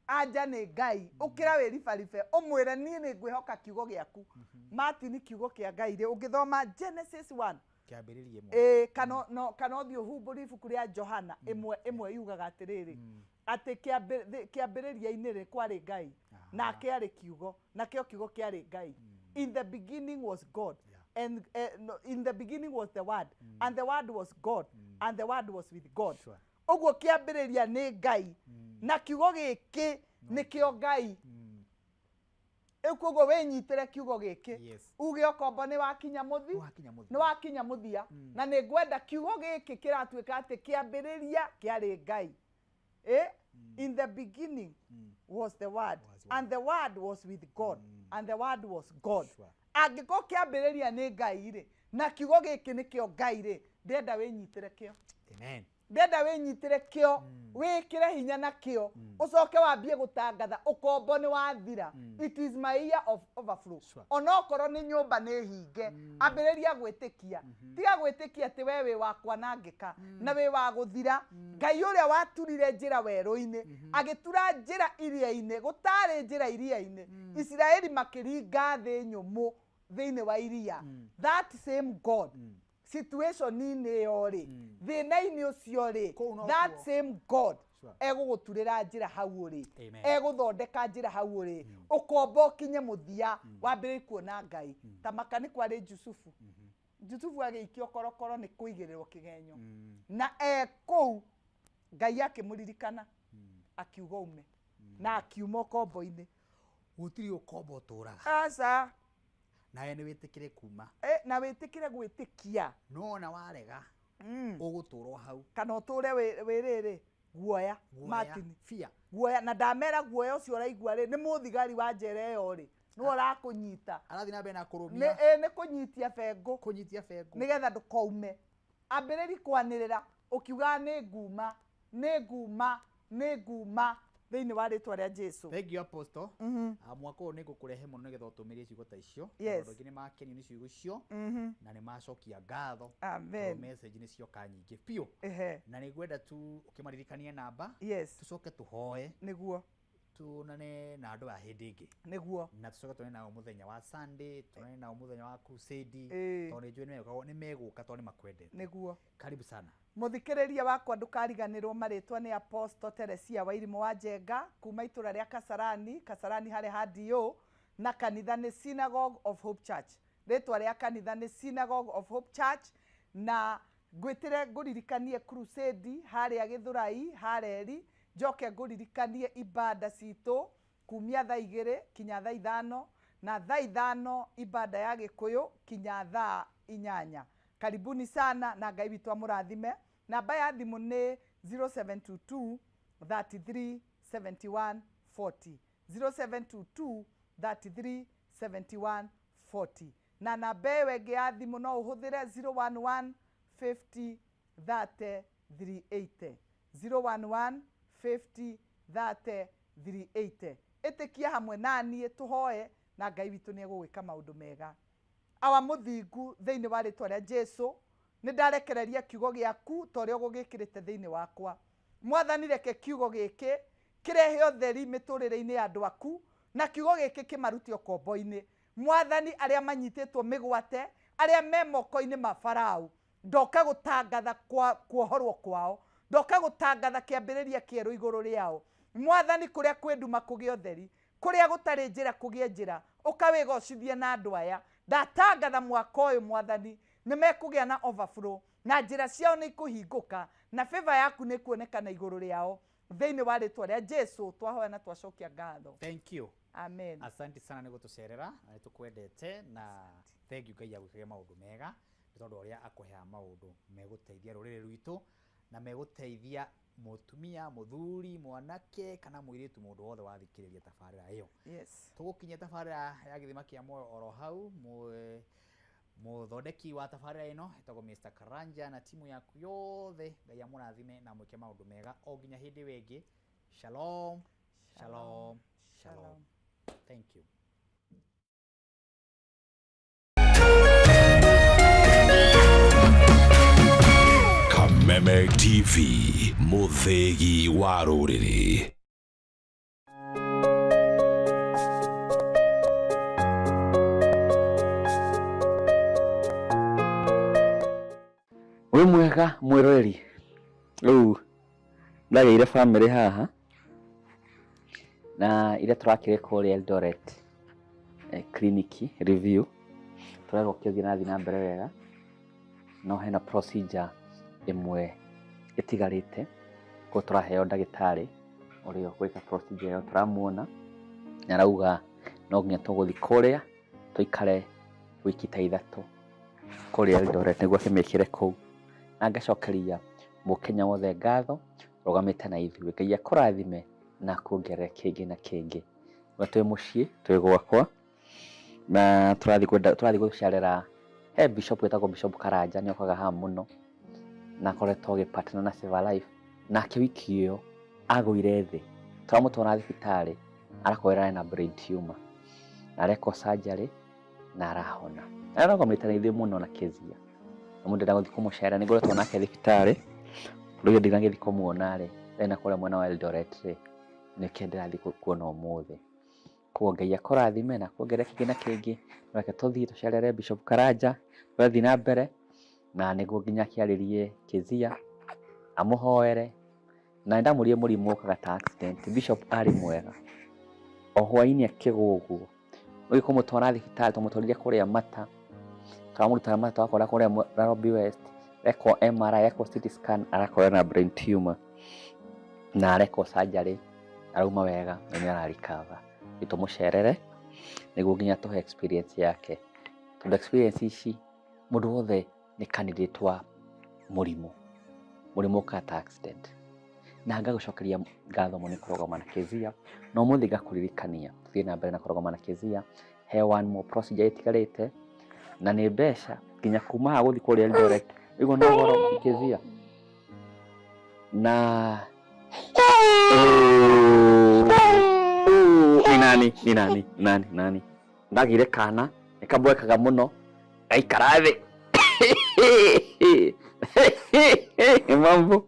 anja nĩ Ngai. Ũkĩra wĩribaribe, ũmwĩre, niĩ nĩ ngwĩhoka kiugo gĩaku. Martin, kiugo kĩa Ngai rĩ, ũngĩthoma Genesis 1 Kĩambĩrĩria ĩmwe. Ĩĩ, kana no kana ũthiĩ ũhumbũrie ibuku rĩa Johana ĩmwe ĩmwe, yugaga atĩrĩrĩ, atĩ kĩambĩrĩria-inĩ rĩ, kwarĩ Ngai, nake arĩ kiugo, nakĩo kiugo kĩarĩ Ngai. In the beginning was God and no, in the beginning was the Word, and the Word was God, and the Word was with God. Ũguo kĩambĩrĩria nĩ Ngai na kiugo gĩkĩ nĩkĩo Ngai. Rĩu koguo wĩnyitĩre kiugo gĩkĩ, uge ũkombo nĩ wakinya mũthi, nĩ wakinya mũthia, na nĩ ngwenda kiugo gĩkĩ kĩratuĩka atĩ kĩambĩrĩria kĩarĩ Ngai. In the beginning was the Word, and the Word was with God, and the Word was God. Angĩkorwo kĩambĩrĩria nĩ Ngai rĩ, na kiugo gĩkĩ nĩkĩo Ngai rĩ, ndĩrenda wĩnyitĩre kĩo. Amen. Ndĩrenda wĩnyitĩre kĩo, wĩkĩre hinya nakĩo, ũcoke wambie gũtangatha ũkombo nĩ wathira. It is my year of overflow. Onokorwo nĩ nyũmba nĩ hinge, ambĩrĩria gwĩtĩkia. Tiga gwĩtĩkia atĩ we wĩ wa kwanangĩka na wĩ wa gũthira. Ngai ũrĩa waturire njĩra werũ-inĩ, agĩtura njĩra iria-inĩ, gũtarĩ njĩra iria-inĩ, Isiraeli makĩringa thĩ nyũmũ thĩinĩ wa iria, that same God, situation-inĩ ĩyo rĩ, thĩna-inĩ ũcio rĩ, that same God. Egũgũturĩra njĩra hau ũrĩ. Egũthondeka njĩra hau ũrĩ. Ũkombo ũkinye mũthia wambĩrĩrie kuona Ngai. Ta maka nĩ kwarĩ Jusufu. Jusufu agĩikio korokoro nĩ kũigĩrĩrwo kĩgenyo. Na e kũu Ngai akĩmũririkana akiuga ume. Na akiuma ũkombo-inĩ. Gũtirĩ ũkombo ũtũraga. Aca. Nawe nĩ wĩtĩkĩre kuma. Na wĩtĩkĩre gwĩtĩkia. No ona warega ũgũtũrwo hau. Kana ũtũre wĩ rĩrĩ guoya Martin. Fear. Guoya na ndamera guoya ũcio ũraigua rĩ nĩ mũthigari wa njera ĩyo rĩ nĩwe ũrakũnyita. Arathiĩ na mbere na kũrũmia. Nĩ kũnyitia bengũ. Kũnyitia bengũ. Nĩgetha ndũkaume. Ambĩrĩri kwanĩrĩra ũkiugaga nĩ nguma, nĩ nguma, nĩ nguma thĩinĩ wa rĩtwa rĩa Jesu. Thank you Apostle. Mwaka ũyũ nĩ ngũkũrehe mũno nĩgetha ũtũmĩrie ciugo ta icio. Yes. Andũ aingĩ nĩ makenio nĩ ciugo icio na nĩ macokia ngatho. Amen. Tondũ message nĩ cioka nyingĩ biũ. Na nĩ ngwenda tu ũkĩmaririkanie namba. Yes. Tũcoke tũhoe. Nĩguo. Tuonane na andũ a hĩndĩ ĩngĩ. Nĩguo. Na tũcoke tuonane nao mũthenya wa Sunday, tuonane nao mũthenya wa crusade. Tondũ nĩ njũĩ nĩ megũka tondũ nĩ makwendete. Nĩguo. Karibu sana. Mũthikĩrĩria wakwa ndũkariganĩrwo marĩtwa nĩ Apostle Teresia Wairimũ wa Njenga kuma itũra rĩa Kasarani, Kasarani harĩa ha DO, na kanitha nĩ Synagogue of Hope Church. Rĩtwa rĩa kanitha nĩ Synagogue of Hope Church, na ngwĩtĩre ngũririkanie crusade harĩa Gĩthũrai hareri, njoke ngũririkanie ibada citũ kumia thaa 2 kinya thaa 5, na thaa 5 ibada ya Gĩkũyũ kinya thaa 8. Karibuni sana na Ngai witũ amũrathime. Namba ya thimũ nĩ 0722 33 71 40, 0722 33 71 40. Na namba ĩyo ĩngĩ ya thimũ no ũhũthĩre 011 50 30 380, 011 50 30 380. Ĩtĩkia hamwe na niĩ tũhoe na Ngai witũ nĩ egũgwĩka maũndũ mega. Awa mũthingu thĩinĩ wa rĩtwa rĩa Jesu, nĩ ndarekereria kiugo gĩaku ta ũrĩa ũgũgĩkĩrĩte thĩinĩ wakwa. Mwathani reke kiugo gĩkĩ kĩrehe ũtheri mĩtũrĩre-inĩ ya andũ aku, na kiugo gĩkĩ kĩmarute ũkombo-inĩ. Mwathani arĩa manyitĩtwo mĩgwate, arĩa me moko-inĩ ma Farao, ndoka gũtangatha kuohorwo kwao, ndoka gũtangatha kĩambĩrĩria kĩerũ igũrũ rĩao. Mwathani kũrĩa kwĩ nduma kũgĩe ũtheri, kũrĩa gũtarĩ njĩra kũgĩe njĩra, ũkawĩgocithie na andũ aya. Ndatangatha mwaka ũyũ Mwathani nĩ mekũgĩa na overflow, na njĩra ciao nĩ ikũhingũka, na favor yaku nĩ ĩkuonekana igũrũ rĩao. Thĩinĩ wa rĩtwa rĩa Jesu twahoya na twacokia ngatho. Thank you. Amen. Asante sana nĩ gũtũcerera na nĩ tũkwendete, na thank you Ngai agwĩkage maũndũ mega nĩ tondũ ũrĩa akũheaga maũndũ megũteithia rũrĩrĩ rwitũ na megũteithia mũtumia, mũthuri, mwanake kana mũirĩtu, mũndũ wothe wathikĩrĩria tabarĩra ĩyo. Yes. Tũgũkinyia tabarĩra ya gĩthima kĩa muoyo oro hau. Mũthondeki wa tabarĩra ĩno etagwo Mr. Karanja na timu yaku yothe, Ngai amũrathime na mwĩke maũndũ mega o nginya hĩndĩ ĩyo ĩngĩ. Shalom, shalom, shalom. Thank you. Kameme TV, mũthĩgi wa rũrĩrĩ. Wĩ mwega mwĩroreri, rĩu ndagĩire bamĩrĩ haha na iria tũrakĩrĩ kũrĩa Eldoret clinic review, tũrerwo kĩũthiĩ nathiĩ na mbere wega, no hena procedure ĩmwe ĩtigarĩte, koguo tũraheo ndagĩtarĩ ũrĩa ũgwĩka procedure ĩyo, tũramuona na arauga no nginya tũgũthiĩ kũrĩa tũikare wiki ta 3 kũrĩa Eldoret nĩguo akĩmĩkĩre kũu. Na ngacokeria mũkenya wothe ngatho rũgamĩte na ithuĩ, Ngai akũrathime na akuongerere kĩngĩ na kĩngĩ. We twĩ mũciĩ, twĩ gwakwa na tũrathiĩ gũcerera he bishop wĩtagwo Bishop Karanja, nĩ okaga haha mũno na akoretwo agĩpatana na Save a Life. Nake wiki ĩyo agũire thĩ, tũramũtwara thibitarĩ arakorera ena brain tumor na arekwo surgery na arahona. Ararũgamĩte na ithuĩ mũno na Kezia, na mũndũ ndenda gũthiĩ kũmũcerera, nĩ ngoretwo nake thibitarĩ, rĩu ndinagĩthiĩ kũmuona rĩ, ena kũrĩa mwena wa Eldoret rĩ, nĩkĩo ndĩrathiĩ kuona ũmũthĩ. Koguo Ngai akũrathime na akuongerere kĩngĩ na kĩngĩ. Reke tũthiĩ tũcerere Bishop Karanja, tũrathiĩ na mbere na nĩguo nginya akĩarĩrie Kezia, amũhoere Na nĩndamũrire mũrimũ ũkaga ta accident. Bishop arĩ mwega o hwainĩ akĩgwa ũguo ũgĩ kũmũtwara thibitarĩ, twamũtwarire kũrĩa Mata, twamũruta Mata twakora kũrĩa Nairobi West, ekwo MRI, ekwo CT scan, arakora na brain tumor na arekwo surgery, arauma wega na nĩ ararikava. Tũmũcerere nĩguo nginya tũhe experience yake, tondũ experience ici mũndũ wothe nĩ candidate wa mũrimũ, mũrimũ ũkaga ta accident. Na ngagũcokeria ngatho mũno nĩ kũrũgama na Kezia, na ũmũthĩ ngakũririkania tũthiĩ na mbere na kũrũgama na Kezia. He one more procedure ĩtigarĩte na nĩ mbeca nginya kuma haha gũthiĩ kũrĩa Eldoret ũguo no goro Kezia. Na nĩ nani nĩ nani nani nani ndagire kana nĩ kabwekaga mũno gaikara thĩ mambo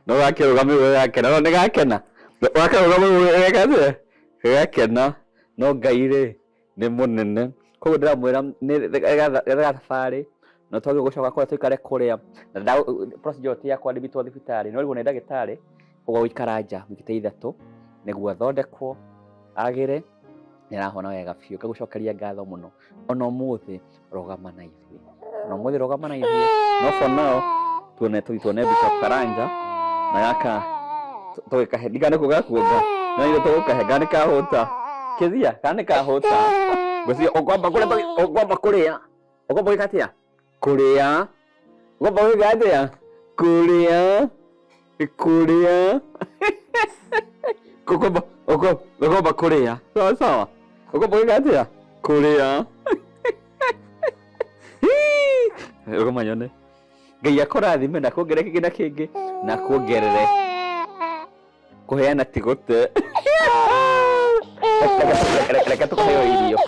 no gakĩrũgamĩrwo gakena, no nĩ gakena gakĩrũgamĩrwo gakena gakena, no Ngai rĩ nĩ mũnene. Koguo ndĩramwĩra nĩ thabarĩ no twagĩrĩirwo gũcoka kũrĩa tũikare kũrĩa na procedure ti ya kwadmitwo thibitarĩ, no rĩu nĩ ndagĩtarĩ koguo gũikara nja wiki ta ithatũ nĩguo athondekwo agĩre, nĩ arahona wega biũ. Ngagũcokeria ngatho mũno ona ũmũthĩ rũgama na ithuĩ, ona ũmũthĩ rũgama na ithuĩ. No for now tuone tũthiĩ tuone Bishop Karanja na gaka tũgĩkahe ndigane kũ gakuonga no ithuĩ tũgũkahe kana nĩ kahũta Kezia, kana nĩ kahũta ngwĩciria ũkwamba kũrĩa, ũkwamba kũrĩa, ũkwamba gwĩka atĩa kũrĩa, ũkwamba gwĩka atĩa kũrĩa kũrĩa, ũkwamba ũkwamba kũrĩa, sawa sawa, ũkwamba gwĩka atĩa kũrĩa, rũgama nyone Ngai akũrathime na kuongerere kĩngĩ na kĩngĩ na kuongerere kũheana ti gũte. Reke tũkaheo irio.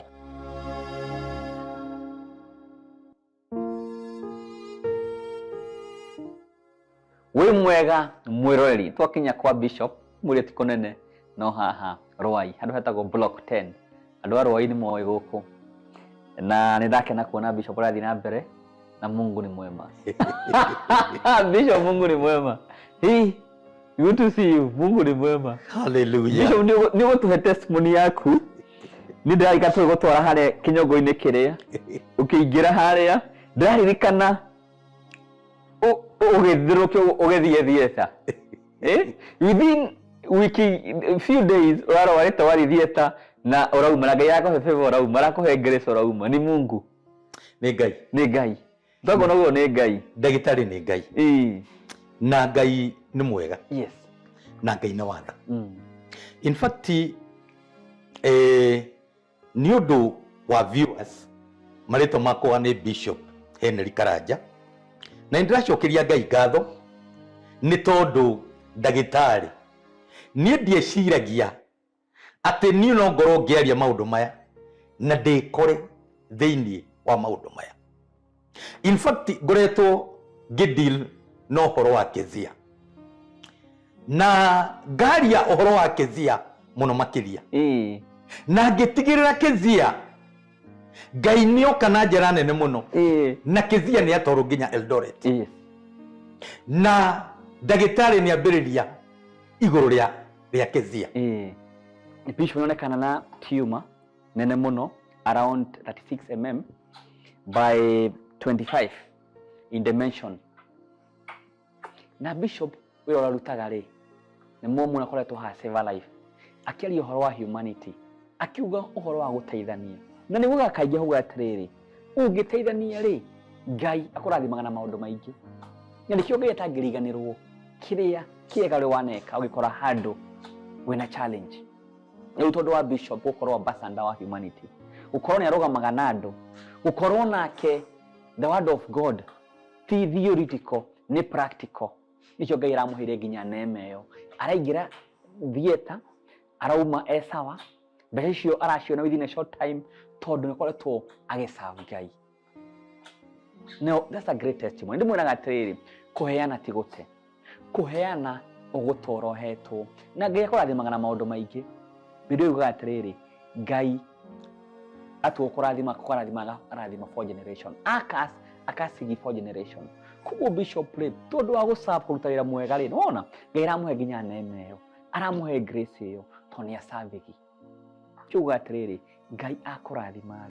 Wĩ mwega mwĩroreri, twakinya kwa Bishop mwĩrĩ ti kũnene no haha Rwai handũ hetagwo Block 10. Andũ a Rwai nĩ moĩ gũkũ na nĩ ndakena kuona Bishop arathiĩ na mbere na Mungu ni mwema. Bishop, Mungu ni mwema. Hey, good to see you. Mungu ni mwema. Hallelujah. Bishop, nĩ ũgũtũhe testimony yaku. Nĩ ndĩrarika tũgũtwara harĩa kĩnyongo-inĩ kĩrĩa ũkĩingĩra harĩa ndĩraririkana ũgĩthirũkio ũgĩthiĩ theatre. Within wiki few days ũrarwarĩte wathiĩ theatre na ũrauma na Ngai arakũhe favor ũrauma, arakũhe grace ũrauma. Ni Mungu. Nĩ Ngai. Nĩ Ngai. Twakuona ũguo nĩ Ngai. Ndagĩtarĩ nĩ Ngai. Na Ngai nĩ mwega. Yes. Na Ngai nĩ watha. In fact, nĩ ũndũ wa viewers, marĩtwa makwa nĩ Bishop Henry Karanja, na nĩ ndĩracokeria Ngai ngatho nĩ tondũ ndagĩtarĩ niĩ ndieciragia atĩ niĩ no ngorwo ngĩaria maũndũ maya na ndĩkore thĩinĩ wa maũndũ maya. In fact, ngoretwo ngĩdeal na ũhoro wa Kezia na ngaria ũhoro wa Kezia mũno makĩria na ngĩtigĩrĩra Kezia Ngai nĩoka na njĩra nene mũno na Kezia nĩ atwarwo nginya Eldoret na ndagĩtarĩ nĩ ambĩrĩria igũrũ rĩa Kezia. Bishop inaonekana na tumor nene mũno around 36 mm by 25 in dimension. Na Bishop wĩra ũrarutaga rĩ nĩ mũmũ akoretwo haha Save a Life akĩaria ũhoro wa humanity, akiuga ũhoro wa gũteithania, na nĩ ugaga kaingĩ hauga atĩrĩrĩ, ũngĩteithania rĩ Ngai akũrathimaga na maũndũ maingĩ, na nĩkĩo Ngai atangĩriganĩrwo kĩrĩa kĩega ũrĩ waneka ũgĩkora handũ wĩna challenge. Rĩu tondũ wa Bishop gũkorwo ambassador wa humanity, gũkorwo nĩ arũgamaga na andũ, gũkorwo nake the word of God ti theoretical, nĩ practical. Nĩkĩo Ngai aramũheire nginya neema ĩyo. Araingĩra theatre, arauma e sawa, mbeca icio araciona within a short time tondũ nĩ akoretwo agĩserve Ngai. No, that's a great testimony. Ndĩmwĩraga atĩrĩrĩ, kũheana ti gũte, kũheana ũgũtũra ũhetwo, na Ngai akũrathimaga na maũndũ maingĩ. Bibilia yugaga atĩrĩrĩ, Ngai atua kũrathima kũrathima arathima for generation, akas akasigi for generation. Koguo bishop rĩ, tondũ wa gũserve, kũruta wĩra mwega rĩ, nĩwona Ngai aramũhe nginya neema ĩyo, aramũhe grace ĩyo, tondũ nĩ acabĩgi. Kiuga atĩrĩrĩ, Ngai akũrathima.